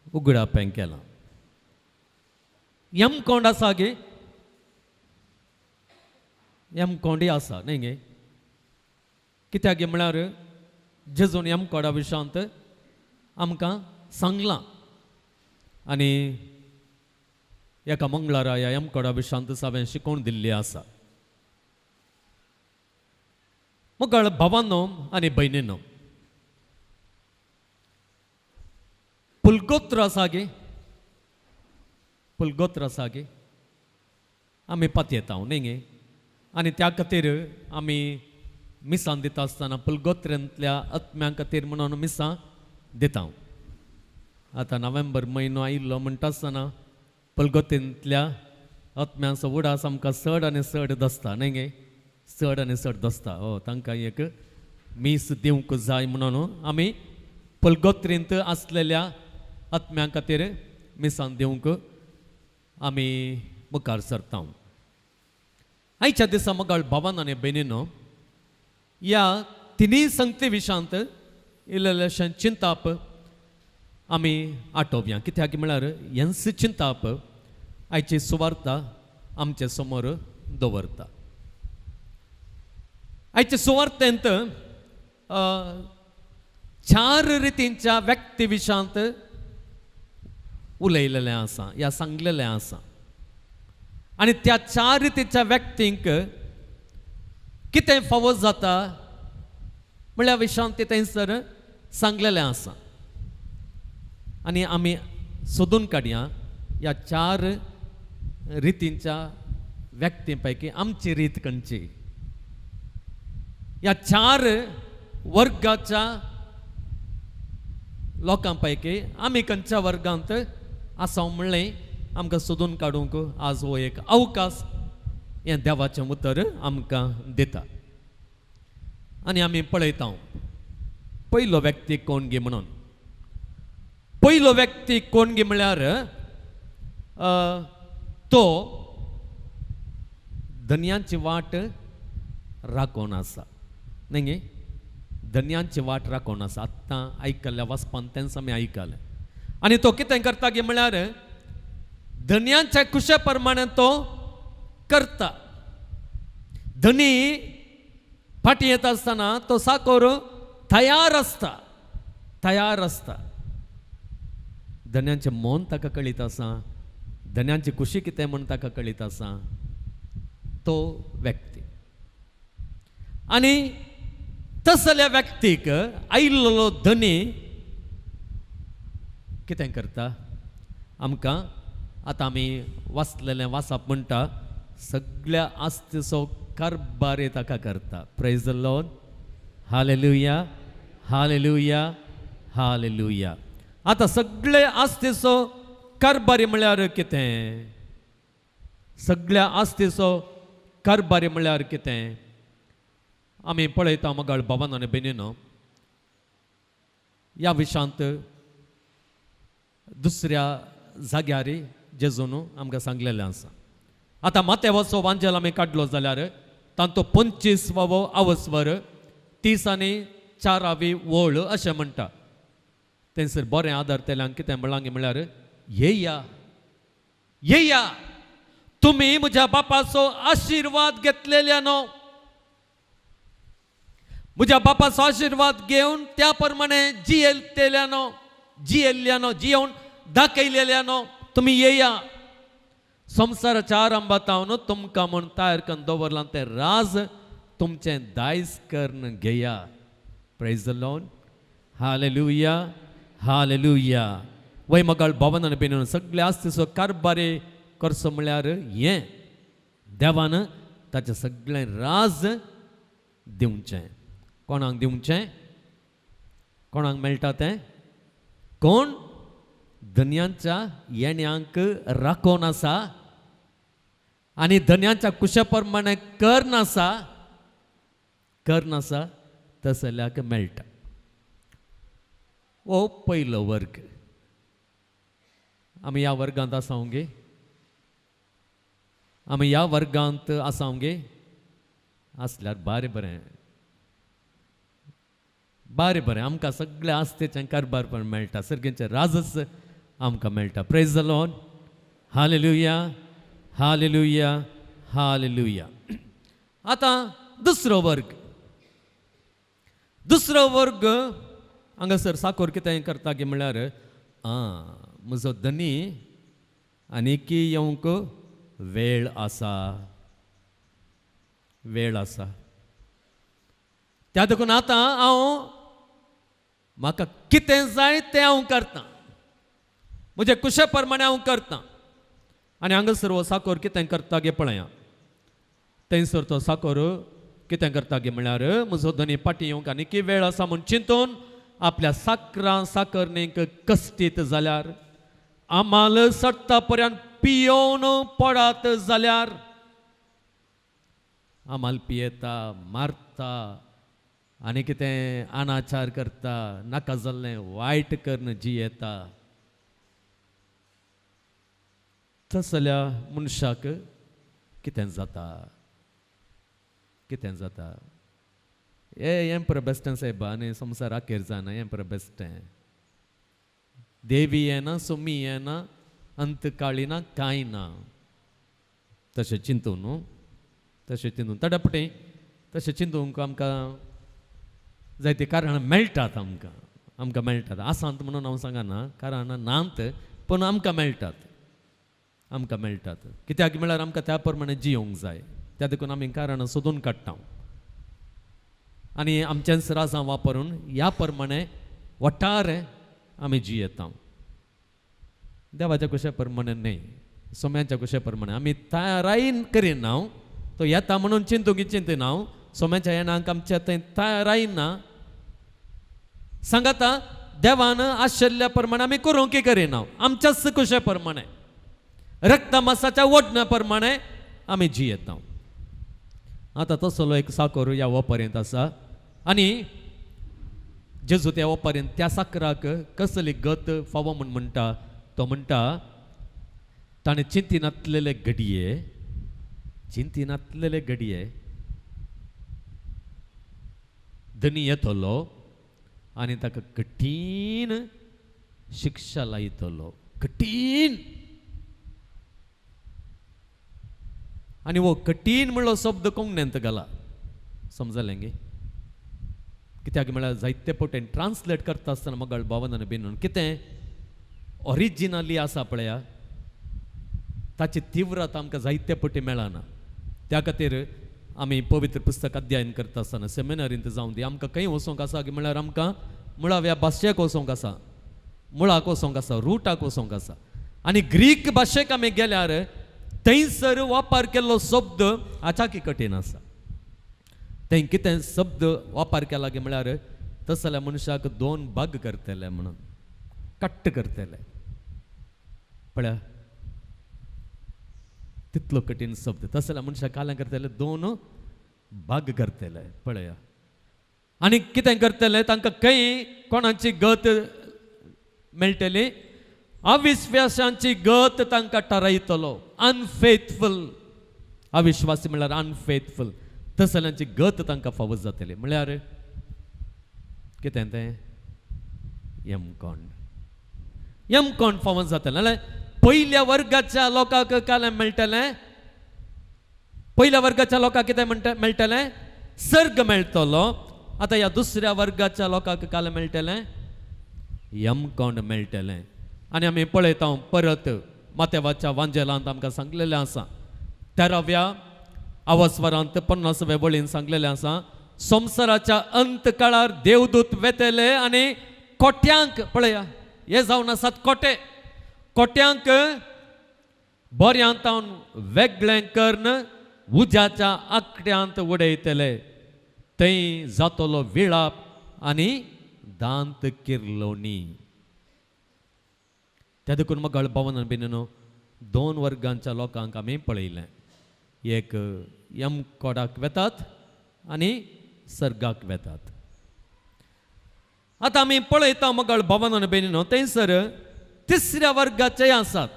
Speaker 2: उगडापें केलां. यमकोंड आसा गे? यमकोंडय आसा न्हय गे? कित्याक गे म्हळ्यार जेजून यमकोडा विशांत आमकां सांगलां आनी एका मंगळारा ह्या यमकोडा विशांत हांवें शिकोवन दिल्ली आसा. मुगळ भावांनो आनी भयणीनो, पुलगोत्र आसा गे? पुलगोत्र आसा गे? आमी पातयेता न्ही गे? आनी त्या खातीर आमी मिसां दिता आसतना पुलगोत्रेंतल्या आत्म्यां खातीर म्हणून मिसां दिता. आतां नोव्हेंबर म्हयनो आयिल्लो म्हणटा आसतना पुलगोतींतल्या आत्म्यांचो उडास आमकां चड आनी चड दसता न्ही गे? चड आनी चड दसता. हो तांकां एक मीस दिवंक जाय म्हणून आमी पुलगोत्रींत आसलेल्या आत्म्यां खातीर मिसां दिवंक आमी मुखार सरता. आयच्या दिसा मगाळ भावान आनी भयणीनो, ह्या तिनूय संगती विशांत इल्लेशें चिंताप आमी आटोवया. कित्याक म्हळ्यार हेंच चिंताप आयची सुवार्ता आमचे समोर दवरता. आयचे सुवार्तेंत चार रितींच्या व्यक्ती विशांत उलयलेलें आसा या सांगलेलें आसा आनी त्या चार रितीच्या व्यक्तींक कितें फावो जाता म्हणल्या विशांत ते थंयसर सांगलेलें आसा. आनी आमी सोदून काडया ह्या चार रितींच्या व्यक्तीं पैकी आमची रीत खंयची. ह्या चार वर्गाच्या लोकां पैकी आमी खंयच्या वर्गांत आसा म्हणलें आमकां सोदून काडूंक आज हो एक अवकाश हें देवाचें उतर आमकां दिता. आनी आमी पळयता पयलो व्यक्ती कोण गे म्हणून. पयलो व्यक्ती कोण गे म्हळ्यार तो धनयांची वाट राखून आसा न्ही गे? धनयांची वाट राखून आसा. आत्तां आयकल्ल्या वाचपान तेंच आमी आयकलें. आनी तो कितें करता गे म्हळ्यार धनयांच्या कुशे प्रमाणे तो करता. धनी फाटीं येता आसतना तो साकोर तयार आसता, तयार आसता. धन्यांचें मन ताका कळीत आसा, धन्यांची खुशी कितें म्हूण ताका कळीत आसा तो व्यक्ती. आनी तसल्या व्यक्तीक आयिल्लो धनी कितें करता आमकां आतां आमी वाचलेलें वाचप म्हणटा सगळ्या आस्तीचो कारबार ताका करता. Praise the Lord, hallelujah, hallelujah, hallelujah. आतां सगळे आस्तीचो कारबारी म्हळ्यार कितें? सगळ्या आस्तीचो कारबारी म्हळ्यार कितें? आमी पळयता मगाळ बाबान आनी भयणीनो, ह्या विशांत दुसऱ्या जाग्यार जेजून आमकां सांगलेलें आसा. आतां मातेवाचो वांजेल आमी काडलो जाल्यार तांचो 25वो आवस्वर 30 आनी 4वी वळ अशें म्हणटा. थंयसर बरें आदार तेल्यांक कितें म्हणलां म्हळ्यार येया येया तुमी म्हज्या बापाचो आशिर्वाद घेतलेल्या न्हू, म्हज्या बापाचो आशिर्वाद घेवन त्या प्रमाणे जियेतल्या न्हू, जियेल्ल्या न्हू, जियोवन दाखयलेल्या न्हू, तुमी येया. संवसाराच्या आरंभातावन तुमकां म्हूण तयार करून दवरलां तें राज तुमचें दायज करून घेया. Praise the Lord, hallelujah, hallelujah. वय मगाळ भवन आनी बेन सगळे आस्तीचो कारबारी करचो म्हळ्यार हें देवान ताचें सगळें राज दिवचें. कोणाक दिवचें? कोणाक मेळटा तें? कोण धनयांच्या येण्यांक राखोवन आसा आनी धनयांच्या कुशा प्रमाणे कर नासा, कर नासा तसल्याक मेळटा. हो पयलो वर्ग. आमी ह्या वर्गांत आसा गे? आमी ह्या वर्गांत आसा गे? आसल्यार बारें बरें, बारें बरें. आमकां सगळें आस्तेचें कारबार पण मेळटा, सर्गेचें राजच आमकां मेळटा. Praise the Lord. Hallelujah, hallelujah, hallelujah. आतां दुसरो वर्ग, दुसरो वर्ग हांगासर साकोर कितें करता की म्हणल्यार आं म्हजो धनी आनीकी येवंक वेळ आसा, वेळ आसा, त्या देखून आतां हांव म्हाका कितें जाय तें हांव करतां, म्हजे कुशे प्रमाणे हांव करतां. आनी हांगासर हो साकोर कितें करता गे पळया, थंयसर तो साकोर कितें करता गे म्हणल्यार म्हजो धनी फाटीं येवंक आनीकी वेळ आसा म्हूण चिंतून आपल्या साकरां साकरणीक कश्टीत जाल्यार, आमाल सट्टा पर्यंत पियोवन पडात जाल्यार, आमाल पियेता, मारता आनी कितें अनाचार करता, नाका जाल्लें वायट करून जियेता, तसल्या मनशाक कितें जाता, कितें जाता? हे हें पुरो बेश्टें सायबा, आनी संवसार अखेर जायना, हें पुरो बेश्टें, देवी येना, सुमी येना, अंतकाळी ना, कांय ना, तशें चिंतून न्हू, तशें चिंतून तडपटें तशें चिंतूंक आमकां जायतीं कारणां मेळटात, आमकां आमकां मेळटात आसात म्हणून हांव सांगना, कारणां नात पूण आमकां मेळटात, आमकां मेळटात. कित्याक म्हळ्यार आमकां त्या प्रमाणे जियोंक जाय, त्या देखून आमी कारणां सोदून काडटा आनी आमचेंच राजां वापरून ह्या प्रमाणे वटार आमी जियेता. देवाच्या कुशे प्रमाणे न्हय, सोम्याच्या कुशे प्रमाणे आमी तयाराय करिना, तो येता म्हणून चिंतूंक चिंतना, सोम्याच्या येणाक आमच्या थंय तयाराय ना. सांगाता देवान आशिल्ल्या प्रमाणे आमी करूंक करिना, आमच्याच कुशे प्रमाणे, रक्तमासाच्या ओडण्या प्रमाणे आमी जियेता. आतां तसलो एक साकोर ह्या ओपारेंत आसा आनी जेजू त्या ओपारेंत त्या साकराक कसली गत फावो म्हूण म्हणटा, तो म्हणटा ताणें चिंतिनातलेले घडये, चिंतिनातलेले घडये धनी येतलो आनी ताका कठीण शिक्षा लायतलो, कठीण. आनी हो कठीण म्हणलो शब्द कोंकणींत घाला, समजलें गे? कित्याक म्हळ्यार जायते पटेन ट्रान्सलेट करता आसतना मगळ भावनान बीन कितें ओरिजिनली आसा पळया ताची तीव्रता आमकां जायते पटी मेळना. त्या खातीर आमी पवित्र पुस्तक अध्ययन करता आसतना सेमिनारींत जावं दी, आमकां खंय वचोंक आसा की म्हळ्यार आमकां मुळाव्या भाशेक वचोंक आसा, मुळाक वचोंक आसा, रुटाक वचोंक आसा. आनी ग्रीक भाशेक आमी गेल्यार थंयसर वापर केल्लो शब्द आचाकी कठीण आसा. थंय कितें शब्द वापर केला की म्हळ्यार तसल्या मनशाक दोन भाग करतले म्हणून कट्ट करतले, पळया तितलो कठीण शब्द. तसल्या मनशाक काल्यां करतले, दोन भाग करतले, पळया. आनी कितें करतले तांकां खंय कोणाची गत मेळटली, अविश्वासांची गत तांकां थारायतलो. अनफेथफुल, अविश्वासी म्हणल्यार अनफेथफुल, तसल्यांची गत तांकां फावो जातली. म्हणल्यार कितें तें यमकोंड, यमकोंड फावो जातलें. जाल्यार पयल्या वर्गाच्या लोकांक कालें मेळटलें, पयल्या वर्गाच्या लोकांक कितें म्हणटा मेळटलें, सर्ग मेळटलो. आतां ह्या दुसऱ्या वर्गाच्या लोकांक कालें मेळटलें, यमकोंड मेळटलें. आनी आमी पळयता परत मातेवाच्या वांजेलांत आमकां सांगलेलें आसा, 13व्या आवाजवरांत 50व्या वळीन सांगलेलें आसा, संवसाराच्या अंत काळार देवदूत वेतले आनी कोट्यांक, पळया हे जावन आसात कोटे, कोट्यांक बऱ्यांतावन वेगळें करून उज्याच्या आकड्यांत उडयतले, थंय जातलो विळाप आनी दांत किर्लोणी. त्या देखून मगळ भवनान बीन दोन वर्गांच्या लोकांक आमी पळयलें, एक यमकोडाक वेतात आनी सर्गाक वेतात. आतां आमी पळयता मगळ भवनान बीन थंयसर तिसऱ्या वर्गाचेय आसात.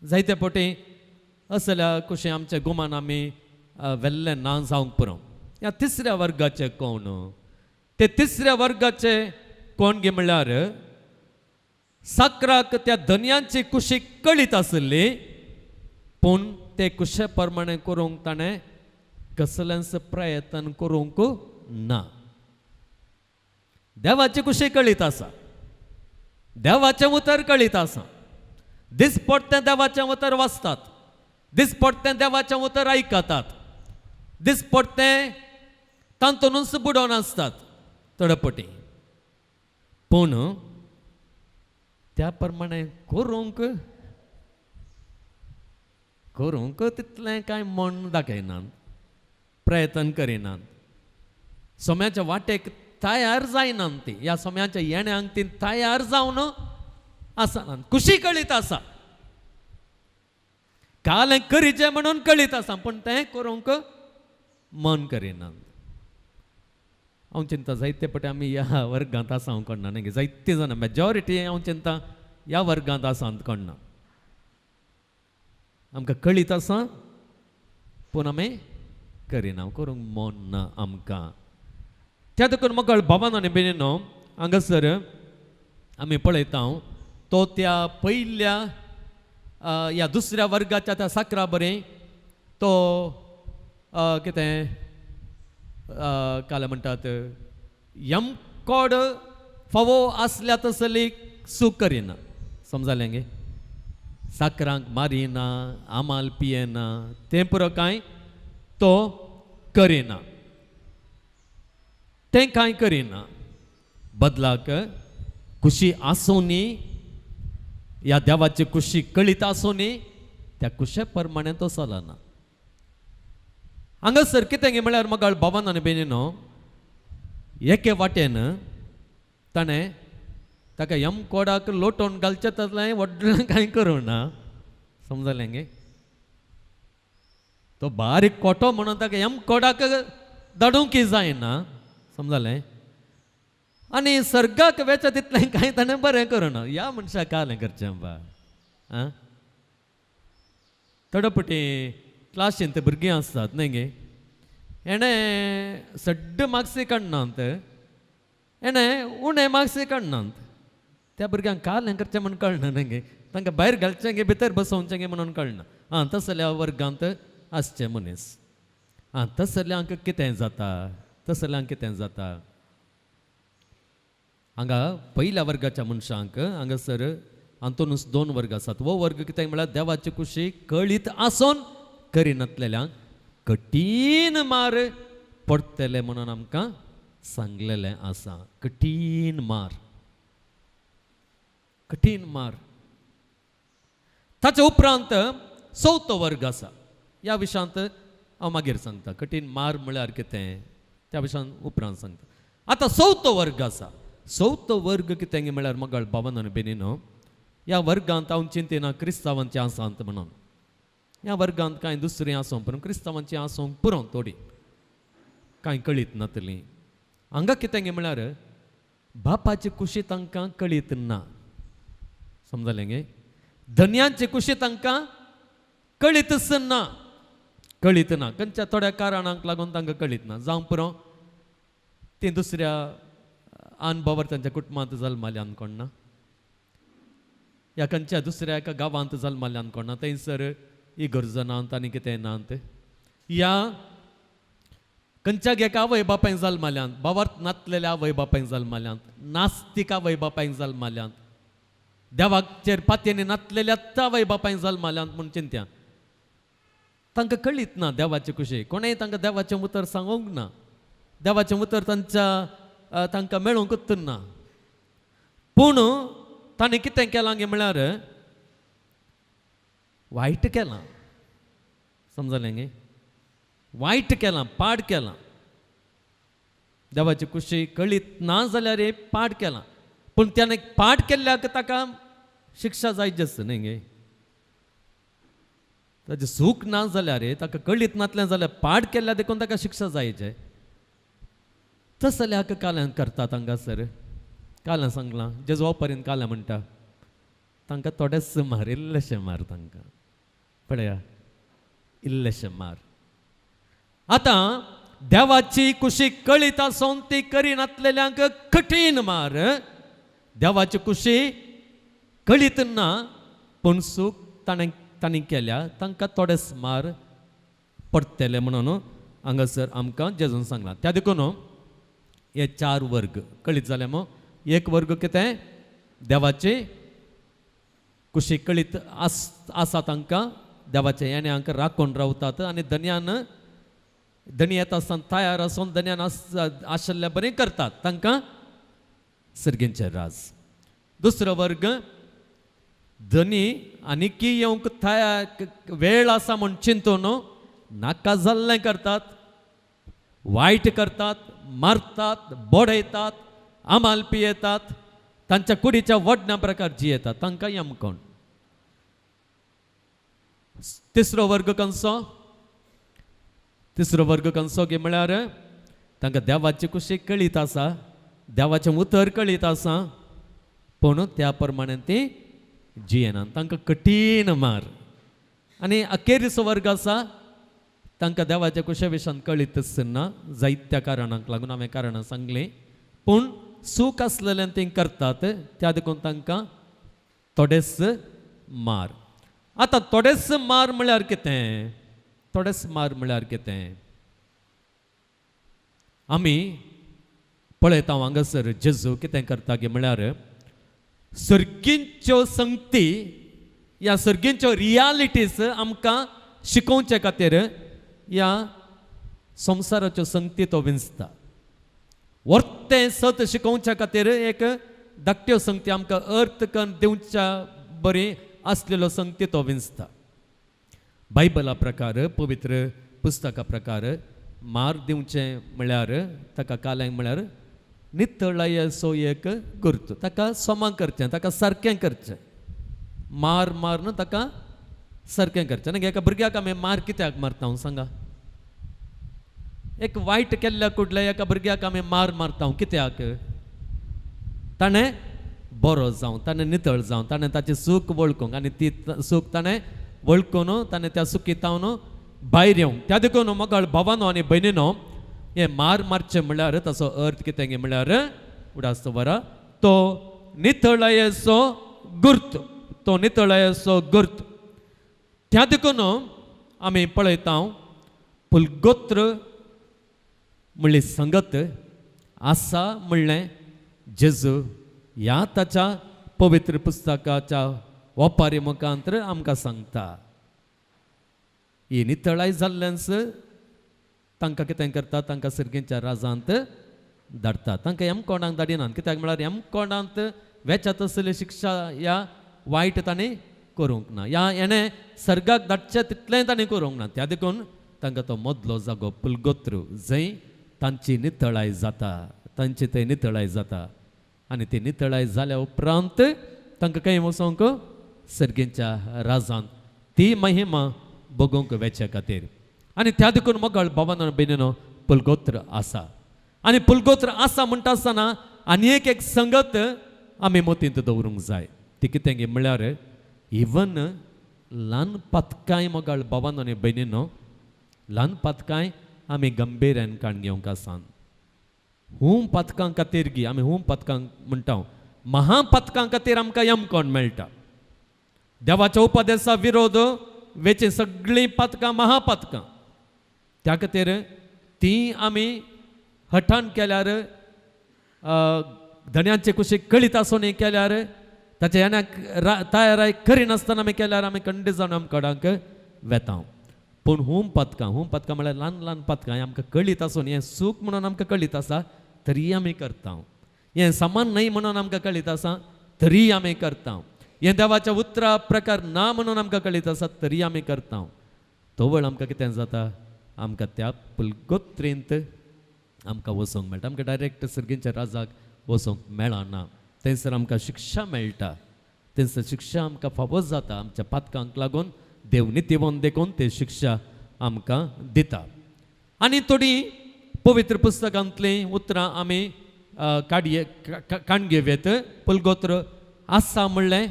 Speaker 2: जायते पटी असल्या कशें आमच्या गुमान आमी वेल्ले ना जावंक पुरो. ह्या तिसऱ्या वर्गाचे कोण, ते तिसऱ्या वर्गाचे कोण गे म्हणल्यार साकराक त्या धनयांची कुशी कळीत आसली, पूण ते कुशे प्रमाणे करूंक ताणें कसलेंच प्रयत्न करूंक ना. देवाची कुशी कळीत आसा, देवाचें उतर कळीत आसा, दिसपडटें देवाचें उतर वाचतात, दिसपडटें देवाचें उतर आयकतात, दिसपडटें तातूंतच बुडोवन आसतात थोडे. पूण त्या प्रमाणे करूंक करूंक तितलें कांय मन दाखयनात, प्रयत्न करिनात, सोम्याच्या वाटेक तयार जायनात ती, ह्या सोम्याच्या येण्यांक ती तयार जावन आसनात. कुशी कळीत आसा, काल करीचें म्हणून कळीत आसा, पूण तें करूंक मन करिनात. हांव चिंता जायते पटे आमी ह्या वर्गांत आसा हांव कोणना न्ही, जायते जाणां मेजॉरिटी हांव चिंता ह्या वर्गांत आसा कोणना. आमकां कळीत आसा पूण आमी करिना, करूंक मन ना आमकां. त्या देखून म्हाका बाबान आनी बेनीनो हांगासर आमी पळयता तो त्या पयल्या ह्या दुसऱ्या वर्गाच्या त्या साकरा बरें तो कितें काल म्हणटात यमकोड फावो आसल्या तसली चूक करिना. समजालें गे? साकरांक मारिना, आमाल पियेना, तें पुरो कांय तो करिना, तें कांय करिना. बदलाक खुशी आसूनी, ह्या देवाची खुशी कळीत आसूनी त्या कुशे प्रमाणे तो चलना. हांगासर कितें गे म्हळ्यार मगाळ बाबान आनी बेनीनो एके वाटेन ताणें ताका यमकोडाक लोटोवन घालचें तसलें व्हडलें कांय करूं ना. समजलें गे? तो बारीक कोटो म्हणून ताका यमकोडाक धाडूंक जायना. समजलें? आनी सर्गाक वेचा तितलें कांय ताणें बरें करूं ना. ह्या मनशाक कालें करचें बा आं. थोडे पटी क्लासींत भुरगीं आसतात न्ही गे, हेणें सड्ड मार्क्स काडनात, हेणें उणें मार्क्स काडनात, त्या भुरग्यांक कालें करचें म्हूण कळना न्ही गे, तांकां भायर घालचें गे भितर बसोवचें गे म्हणून कळना. आं तसल्या वर्गांत आसचे मनीस. आं तसल्यांक कितें जाता, तसल्यांक कितें जाता. हांगा पयल्या वर्गाच्या मनशांक हांगासर हातूनच दोन वर्ग आसात. हो वर्ग कितें म्हळ्यार देवाचे कुशी कळीत आसून करिनातलेल्यांक कठीण मार पडटले म्हणून आमकां सांगलेलें आसा. कठीण मार, कठीण मार. ताचे उपरांत चवथो वर्ग आसा. ह्या विशयांत हांव मागीर सांगता, कठीण मार म्हळ्यार कितें त्या विशयान उपरांत सांगता. आतां चवथो वर्ग आसा. चवथो वर्ग कितें म्हळ्यार मगळ बाबान आनी बेनीनो ह्या वर्गांत हांव चिंतिना क्रिस्तांवांचे आसात म्हणून. ह्या वर्गांत कांय दुसरीं आसूंक पूण क्रिस्तांवांची आसूंक पुरो, थोडी कांय कळीत नातली. हांगा कितें म्हळ्यार बापाची कुशी तांकां कळीत ना. समजलें गे? धनयांची कुशी तांकां कळीतच ना, कळीत ना. खंयच्या थोड्या कारणांक लागून तांकां कळीत ना. जावं पुरो ती दुसऱ्या अनभवार तांच्या कुटुंबांत जल्माल्यान कोण ना, ह्या खंयच्या दुसऱ्या एका गांवांत जल्माल्यान कोण ना, थंयसर इगर्ज नात आनी कितें नात. ह्या खंयच्या एका आवय बापायन जल्माल्यांत, बावार्थ नातलेल्या आवय बापायन जल्माल्यांत, नास्तीक आवय बापायन जल्माल्यांत, देवाचेर पातयेनी नातलेल्या आवय बापायन जल्माल्यांत म्हूण चिंत्या. तांकां कळीत ना देवाचे कुशी, कोणेय तांकां देवाचें उतर सांगूंक ना, देवाचें उतर तांच्या तांकां मेळूंकच ना. पूण ताणें कितें केलां गे म्हळ्यार वायट केलां. समजलें गे? वायट केलां, पाड केलां. देवाची कुशी कळीत ना जाल्यार पाड केलां. पूण त्याने पाड केल्ल्याक ताका शिक्षा जायच आसता न्ही गे. ताजें सूख ना जाल्यार ताका कळीत नातलें जाल्यार पाड केल्ल्या देखून ताका शिक्षा जायचे. तसल्याक काल्यान करतात हांगासर. काल्यां सांगलां जेजू पर्यंत काल्यां म्हणटा तांकां थोडेच मार, इल्लेशें मार तांकां, पळया इल्लेशें मार. आतां देवाची कुशी कळीत आसून ती करिनातलेल्यांक कठीण मार. देवाची कुशी कळीत ना पूण चूक ताणें तांणी केल्या तांकां थोडेच मार पडटले म्हणून हांगासर आमकां जेजून सांगलां. त्या देखून हे चार वर्ग कळीत जाले मग. एक वर्ग कितें देवाचे कुशी कळीत आसा तांकां देवाचे येणे हांकां राखून रावतात आनी धनयान धनी येता आसतना तयार आसून धनयान आशिल्ल्या बरें करतात तांकां सर्गींचें राज. दुसरो वर्ग धनी आनीकी येवंक तयार वेळ आसा म्हूण चिंतून नाका जाल्लें करतात, वायट करतात, मारतात, बडयतात, आमाल पियेतात, तांच्या कुडीच्या वडण्या प्रकार जियेतात तांकां यमकोण. तिसरो वर्ग कंसो, तिसरो वर्ग कंसो की म्हळ्यार तांकां देवाची कुशी कळीत आसा, देवाचें उतर कळीत आसा, पूण त्या प्रमाणे ती जियेनात, तांकां कठीण मार. आनी अखेरीचो वर्ग आसा तांकां देवाच्या कुशे विशयान कळीतच ना, जायत्या कारणांक लागून हांवें कारणां सांगलीं, पूण सूख आसलेलें तीं करतात त्या देखून तांकां थोडेच मार. आतां थोडेच मार म्हळ्यार कितें? थोडेच मार म्हळ्यार कितें? आमी पळयता हांगासर जेजू कितें करता की म्हळ्यार सर्गींच्यो संगती ह्या सर्गींच्यो रियालिटीज आमकां शिकोवचे खातीर ह्या संवसाराच्यो संगती तो विंचता. वर्तें सत शिकोवच्या खातीर एक धाकट्यो संगती आमकां अर्थ करून दिवच्या बरी आसलेलो संगती तो विंचता. बायबला प्रकार पवित्र पुस्तका प्रकार मार दिवचें म्हळ्यार ताका काल्यांक म्हळ्यार नितळायेचो एक गुर्त, ताका सोमा करचें, ताका सारकें करचें, मार मारून ताका सारकें करचें. आनी एका भुरग्याक आमी मार कित्याक मारता हांव सांगा? एक वायट केल्ल्या कुडल्या एका भुरग्याक आमी मार मारता कित्याक? ताणें बरो जावं, ताणें नितळ जावं, ताणें ताची चूक वळखूंक आनी ती चूक ताणें वळखून ताणें त्या चुकीतावन भायर येवंक. त्या देखून मोगाळ भावानो आनी भयणीनो हे मार मारचें म्हळ्यार ताचो अर्थ कितें म्हळ्यार उडास बरा तो नितळायेचो गुर्त, तो नितळायेचो गुर्त. त्या देखून आमी पळयता पुलगोत्र म्हणली संगत आसा म्हणलें जेजू ह्या ताच्या पवित्र पुस्तकाच्या ओपारी मुखांतर आमकां सांगता. ही नितळाय जाल्ल्यान तांकां कितें करता? तांकां सर्गींच्या राजांत धाडटा. तांकां यमकोणाक धाडिनात, कित्याक म्हळ्यार यमकोणांत वेच्या तसली शिक्षा ह्या वायट तांणी करूंक ना, ह्या हेणें सर्गाक धाडचें तितलेंय तांणी करूंक ना. त्या देखून तांकां तो मदलो जागो पुलगोत्र जंय तांची नितळाय जाता, तांची थंय नितळाय जाता आनी ती नितळाय जाल्या उपरांत तांकां खंय वचोंक सर्गींच्या राजांत ती महिमा बगोवंक वेचे खातीर. आनी त्या देखून मोगाळ भावानो भयणीनो पुलगोत्र आसा. आनी पुलगोत्र आसा म्हणटा आसतना आनी एक एक संगत आमी मतींत दवरूंक जाय. ती कितें म्हळ्यार इवन ल्हान पातकांय मोगाळ भावानो आनी भयणीनो ल्हान पातकांय आमी गंभीर्यान काण घेवंक आसा. हूम पातकां खातीर गी आमी हूम पातकांक म्हणटा, महापातकां खातीर आमकां यमकोण मेळटा. देवाच्या उपदेसा विरोध वेचे सगळीं पातकां महापातकां, त्या खातीर ती आमी हठान केल्यार धन्यांचे कुशीक कळीत आसून केल्यार ताच्या येण्याक तयाराय करिनासतना आमी केल्यार आमी खंडीत जावन आमी कडांक वेता. पूण हूम पातकां, हूम पातकां म्हळ्यार ल्हान ल्हान पातकां आमकां कळीत आसून हें सूख म्हणून आमकां कळीत आसा तरीय आमी करता, हें समान न्हय म्हणून आमकां कळीत आसा तरीय आमी करता, हें देवाच्या उतरा प्रकार ना म्हणून आमकां कळीत आसा तरीय आमी करता. तवळ आमकां कितें जाता? आमकां त्या पुलगोत्रींत आमकां वचोंक मेळटा, आमकां डायरेक्ट सर्गींच्या राजाक वचोंक मेळना. थंयसर आमकां शिक्षा मेळटा, थंयसर शिक्षा आमकां फावो जाता. आमच्या पातकांक लागून देव नितीवंत देखून ते शिक्षा आमकां दिता. आनी थोडीं पवित्र पुस्तकांतलीं उतरां आमी काडये काण घेवयेत. पुलगोत्र आसा म्हणलें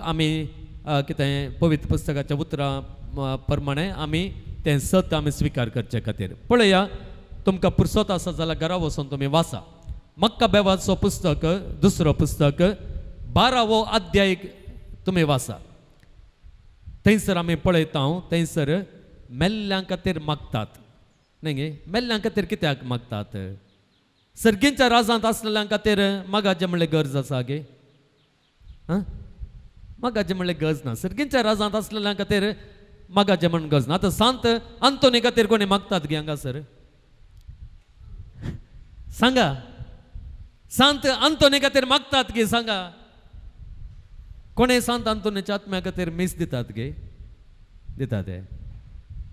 Speaker 2: आमी कितें पवित्र पुस्तकाच्या उतरां प्रमाणे आमी तें सत आमी स्विकार करचे खातीर पळया. तुमकां पुरसत आसा जाल्यार घरा वचून तुमी वाचा मक्का बेवाचो पुस्तक, दुसरो पुस्तक बारावो अध्याय तुमी वाचा. थंयसर आमी पळयता, थंयसर मेल्ल्यां खातीर मागतात न्ही गे. मेल्ल्यां खातीर कित्याक मागतात? सर्गींच्या राजांत आसलेल्यां खातीर मागाचें म्हणल्यार गरज आसा गे? आं, मागाचें म्हणल्यार गरज ना. सर्गींच्या राजांत आसलेल्यां खातीर मागाचें म्हण गरज ना. आतां सांत आंतोनी खातीर कोणी मागतात गे हांगासर? सांगा, सांत आंतोनी खातीर मागतात गे? सांगा, कोणे सांत आंतोनीच्या आत्म्या खातीर मीस दितात गे? दितात ते.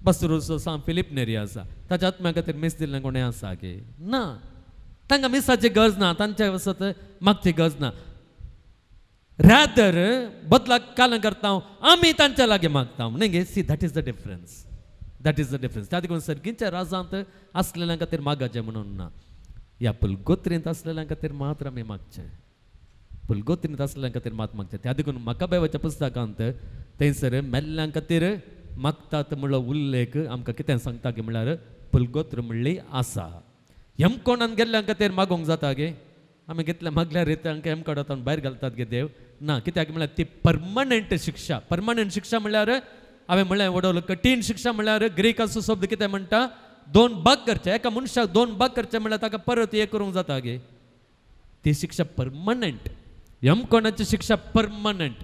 Speaker 2: बसरूचो सांत फिलीप नेरी आसा, ताच्या आत्म्या खातीर मीस दिल्लें कोणें आसा गे? ना. तांकां मिसाची गरज ना, तांच्या वसत मागची गरज ना. रॅदर बदलाक काल करता आमी तांच्या लागीं मागता न्ही गे. See, that is the difference, that is the difference. त्या देखून सर्गींच्या राजांत आसलेल्या खातीर मागाचें म्हणून ना. ह्या पुलगोत्रींत आसलेल्या खातीर मात्र आमी मागचें, पुलगोत्रींत आसलेल्या खातीर मात मागचें. त्या देखून मकाबेवाच्या पुस्तकांत थंयसर मेल्ल्यां खातीर मागतात म्हणलो उल्लेख आमकां कितें सांगता की म्हणल्यार पुलगोत्र म्हणली आसा. यमकोणान गेल्ल्या खातीर मागोवंक जाता गे? आमी घेतल्या मागल्यार तांकां यमकोणांत भायर घालतात गे देव? ना. कित्याक म्हणल्यार ती परमनंट शिक्षा. परमनंट शिक्षा म्हणल्यार हांवें म्हणलें वडवलो कठीण शिक्षा म्हणल्यार ग्रीकाचो शब्द कितें म्हणटा, दोन भाग करचे. एका मनशाक दोन भाग करचे म्हणल्यार ताका परत हे करूंक जाता गे? ती शिक्षा परमनंट, यमकोणाची शिक्षा परमनंट.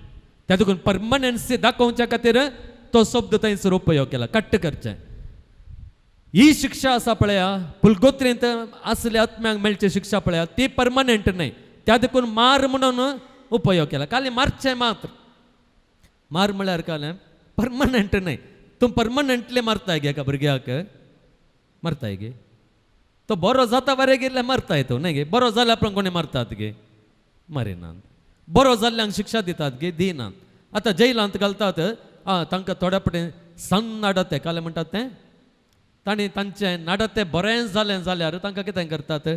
Speaker 2: त्या देखून परमनंसी दाखोवच्या खातीर तो शब्द थंयसर उपयोग केला, कट्ट करचें. ही शिक्षा आसा पळया, पुलगोत्रेंत आसल्या आत्म्यांक मेळची शिक्षा पळया, ती परमनंट न्हय. त्या देखून मार म्हणून उपयोग केला. खाली मारचें मात्र. मार म्हळ्यार कालें परमनंट न्हय. तूं परमनंटली मारताय गे एका भुरग्याक? मारताय गे? तो बरो जाता बरें गेल्ले मारताय तो न्हय गे. बरो जाल्यार पण कोणी मारतात गे? मारिनात. बरो जाल्ल्यांक शिक्षा दितात गे? दिनात. आतां जैलांत घालतात, आं, तांकां थोड्या पटे सन नाडत कालें म्हणटात तें, तांणी तांचें नाडत तें बरें जालें जाल्यार तांकां कितें करतात?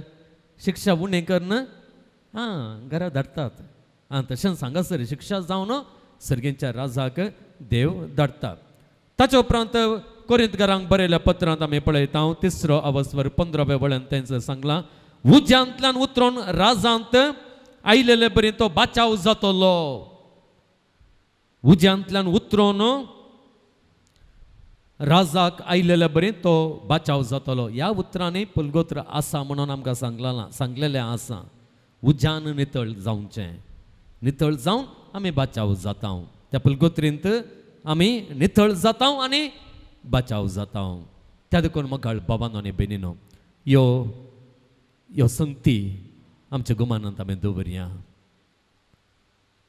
Speaker 2: शिक्षा उणी करून आं घरा धाडटात. आं, तशेंच हांगासर शिक्षा जावन सर्गींच्या राजाक देव धाडटा. ताच्या उपरांत कोरिंतकारांक बरयल्या पत्रांत आमी पळयता, तिसरो अवस्वर 15व्या वळ्यान तेंच सांगलां, उज्यांतल्यान उतरून राजांत आयलेले बरी तो बाचाव जातलो. उज्यांतल्यान उतरून राजाक आयलेले बरी तो बाचाव जातलो. ह्या उतरांनी पुलगोत्र आसा म्हणून आमकां सांगलां, सांगलेलें आसा. उज्यान नितळ जावचें, नितळ जावन आमी बाचाव जाता. त्या पुलगोत्रींत आमी नितळ जाता आनी बाचाव जाता. त्या देखून मोगाळ बाबानो आनी बेनीनो, ह्यो ह्यो संगती आमच्या गुमानांत आमी दवरया.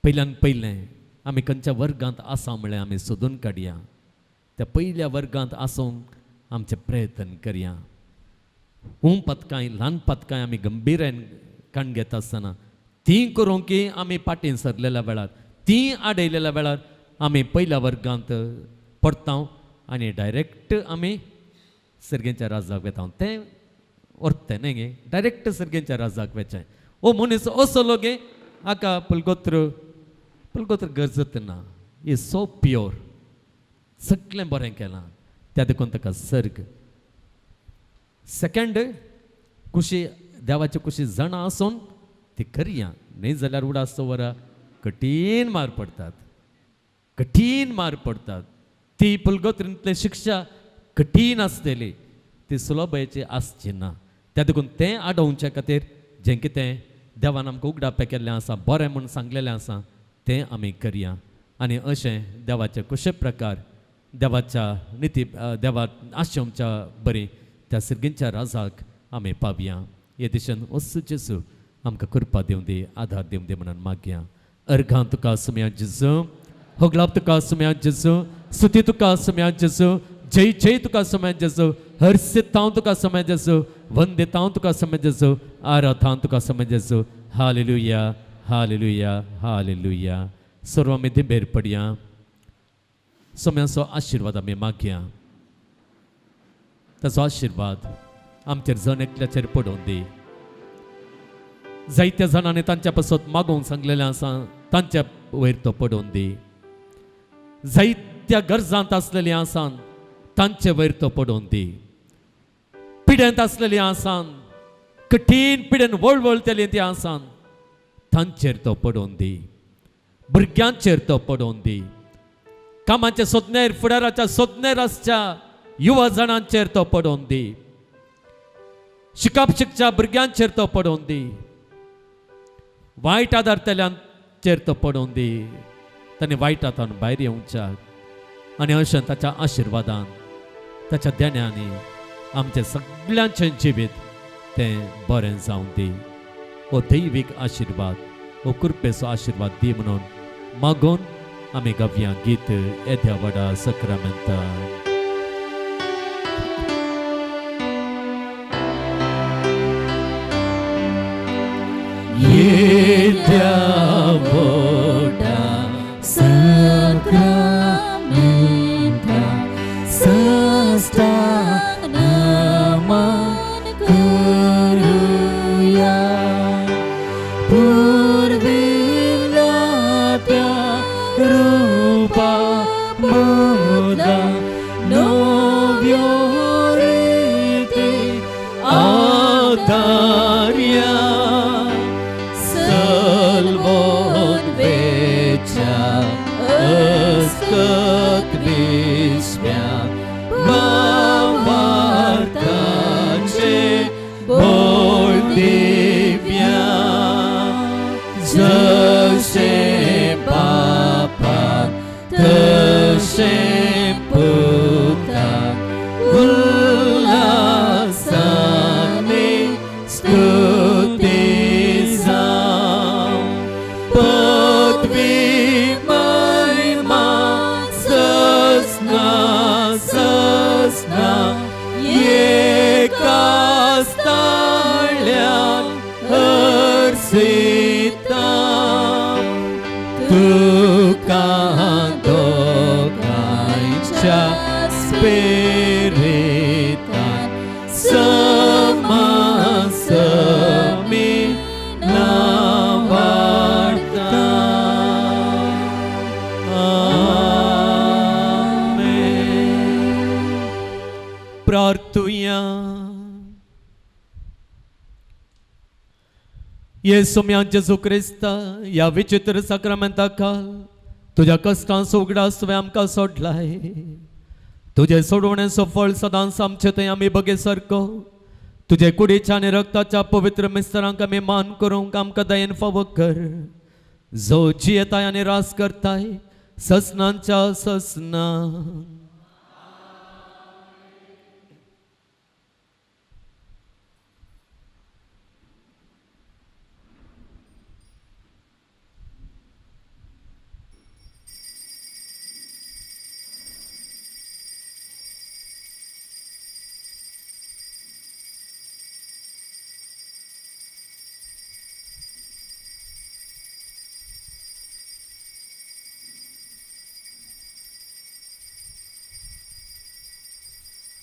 Speaker 2: पयल्यान पयलें आमी खंयच्या वर्गांत आसा म्हळ्यार आमी सोदून काडया. त्या पयल्या वर्गांत आसूंक आमचें प्रयत्न करया. हूं पदकांय ल्हान पदकांय आमी गंभीरायेन काण घेता आसतना तीं करूंक की आमी फाटीं सरलेल्या वेळार, तीं आडयलेल्या वेळार आमी पयल्या वर्गांत पडता आनी डायरेक्ट आमी सर्गेच्या राजाक वेता. तें व्हरतें न्ही गे, डायरेक्ट सर्गेच्या राजाक वेचें. ओ मनीस असलो गे हाका पुलगोत्र पुलगोत्र गरजत ना, is so pure, सगळें बरें केलां, त्या देखून ताका सर्ग. सेकंड कुशी देवाची कुशी जाणा आसून ती करया, न्हय जाल्यार उडास वरा कठीण मार पडटात, कठीण मार पडटात. ती पुलगोत्रींतली शिक्षा कठीण आसतली, ती सुलभायेची आसची ना. त्या देखून तें आडोवच्या खातीर जें कितें देवान आमकां उगडापें केल्लें आसा, बरें म्हूण सांगलेलें आसा, तें आमी करया. आनी अशें देवाचे कुशे प्रकार देवाच्या निती देवा आशमच्या बरी त्या सिर्गींच्या राजाक आमी पावया. हे दिशेन वस्तू जेजू आमकां कृपा दिवं दी, आधार दिवं दी म्हणून मागया. अर्घां तुका सुम्या जेजू, होगलाप तुका सुम्या जेजू, स्तुती तुका सुम्या जेजू, जय जय तुका सुम्या जेजू, हर्षितांव तुका सुम्या जेजू, वंदितांव तुका सुम्या जेजू, आराधां तुका सुम्या जेजू. Hallelujah, hallelujah, hallelujah. सर्व आमी दिंबेर पडया. सोम्याचो आशिर्वाद आमी मागया. ताचो आशिर्वाद आमचेर जण एकल्याचेर पडोवन दी. जायत्या जाणांनी तांच्या पासत मागोवंक सांगलेलें आसा, तांच्या वयर तो पडोवन दी. जायत्या गरजांत आसलेलीं आसान, तांचे वयर तो पडोवन दी. पिडेंत आसलेलीं आसान, कठीण पिडेन वळवळटलीं ती आसान, तांचेर तो पडोवन दी. भुरग्यांचेर तो पडोवन दी. कामाच्या सोदनेर, फुडाराच्या सोदनेर आसच्या युवा जाणांचेर तो पडोवन दी. शिकप शिकच्या भुरग्यांचेर तो पडोवन दी. वायट आदारतल्यांचेर तो पडोवन दी. ताणें वायट हातान भायर येवच्याक आनी अशें ताच्या आशिर्वादान, ताच्या देण्यांनी आमचें सगळ्यांचें जिवीत तें बरें जावं दी. हो दैवीक आशिर्वाद, हो कृपेचो आशिर्वाद दी म्हणून मागून आमी गावया गीत येद्या व्हडा सक्रामेंता. येद्या व्हडा
Speaker 1: सक्रामेंता साष्टांग नमन करूया. पुर्विल्ल्या त्या रुपा बदला नव्यो रिती
Speaker 2: आदार्या
Speaker 1: सलवोन वेच्या
Speaker 2: अस्कत विस्म्या भावार्थाचे बोल दिव्या. जशें बापाक तशें पुताक उल्हासाने स्तुती जावं. पदवी महिमा ससना ससना एकाच ताळ्यान हर्षिता. तुका दोगांयच्या स्पिरितान समासमी नावाडता. आमेन. प्रार्थुया. येसू जेजू क्रिस्ता, ह्या विचित्र साक्रामेंता खाल तुज्या कश्टांचो उगडास तुवें आमकां सोडलाय. तुजे सोडवणेचो फळ सदांच आमचे थंय आमी बगे सारको तुजे कुडीच्या आनी रक्ताच्या पवित्र मिस्तरांक आमी मान करूंक आमकां दयेन फावो कर, जो जियेताय आनी रास करताय ससनांच्या ससना.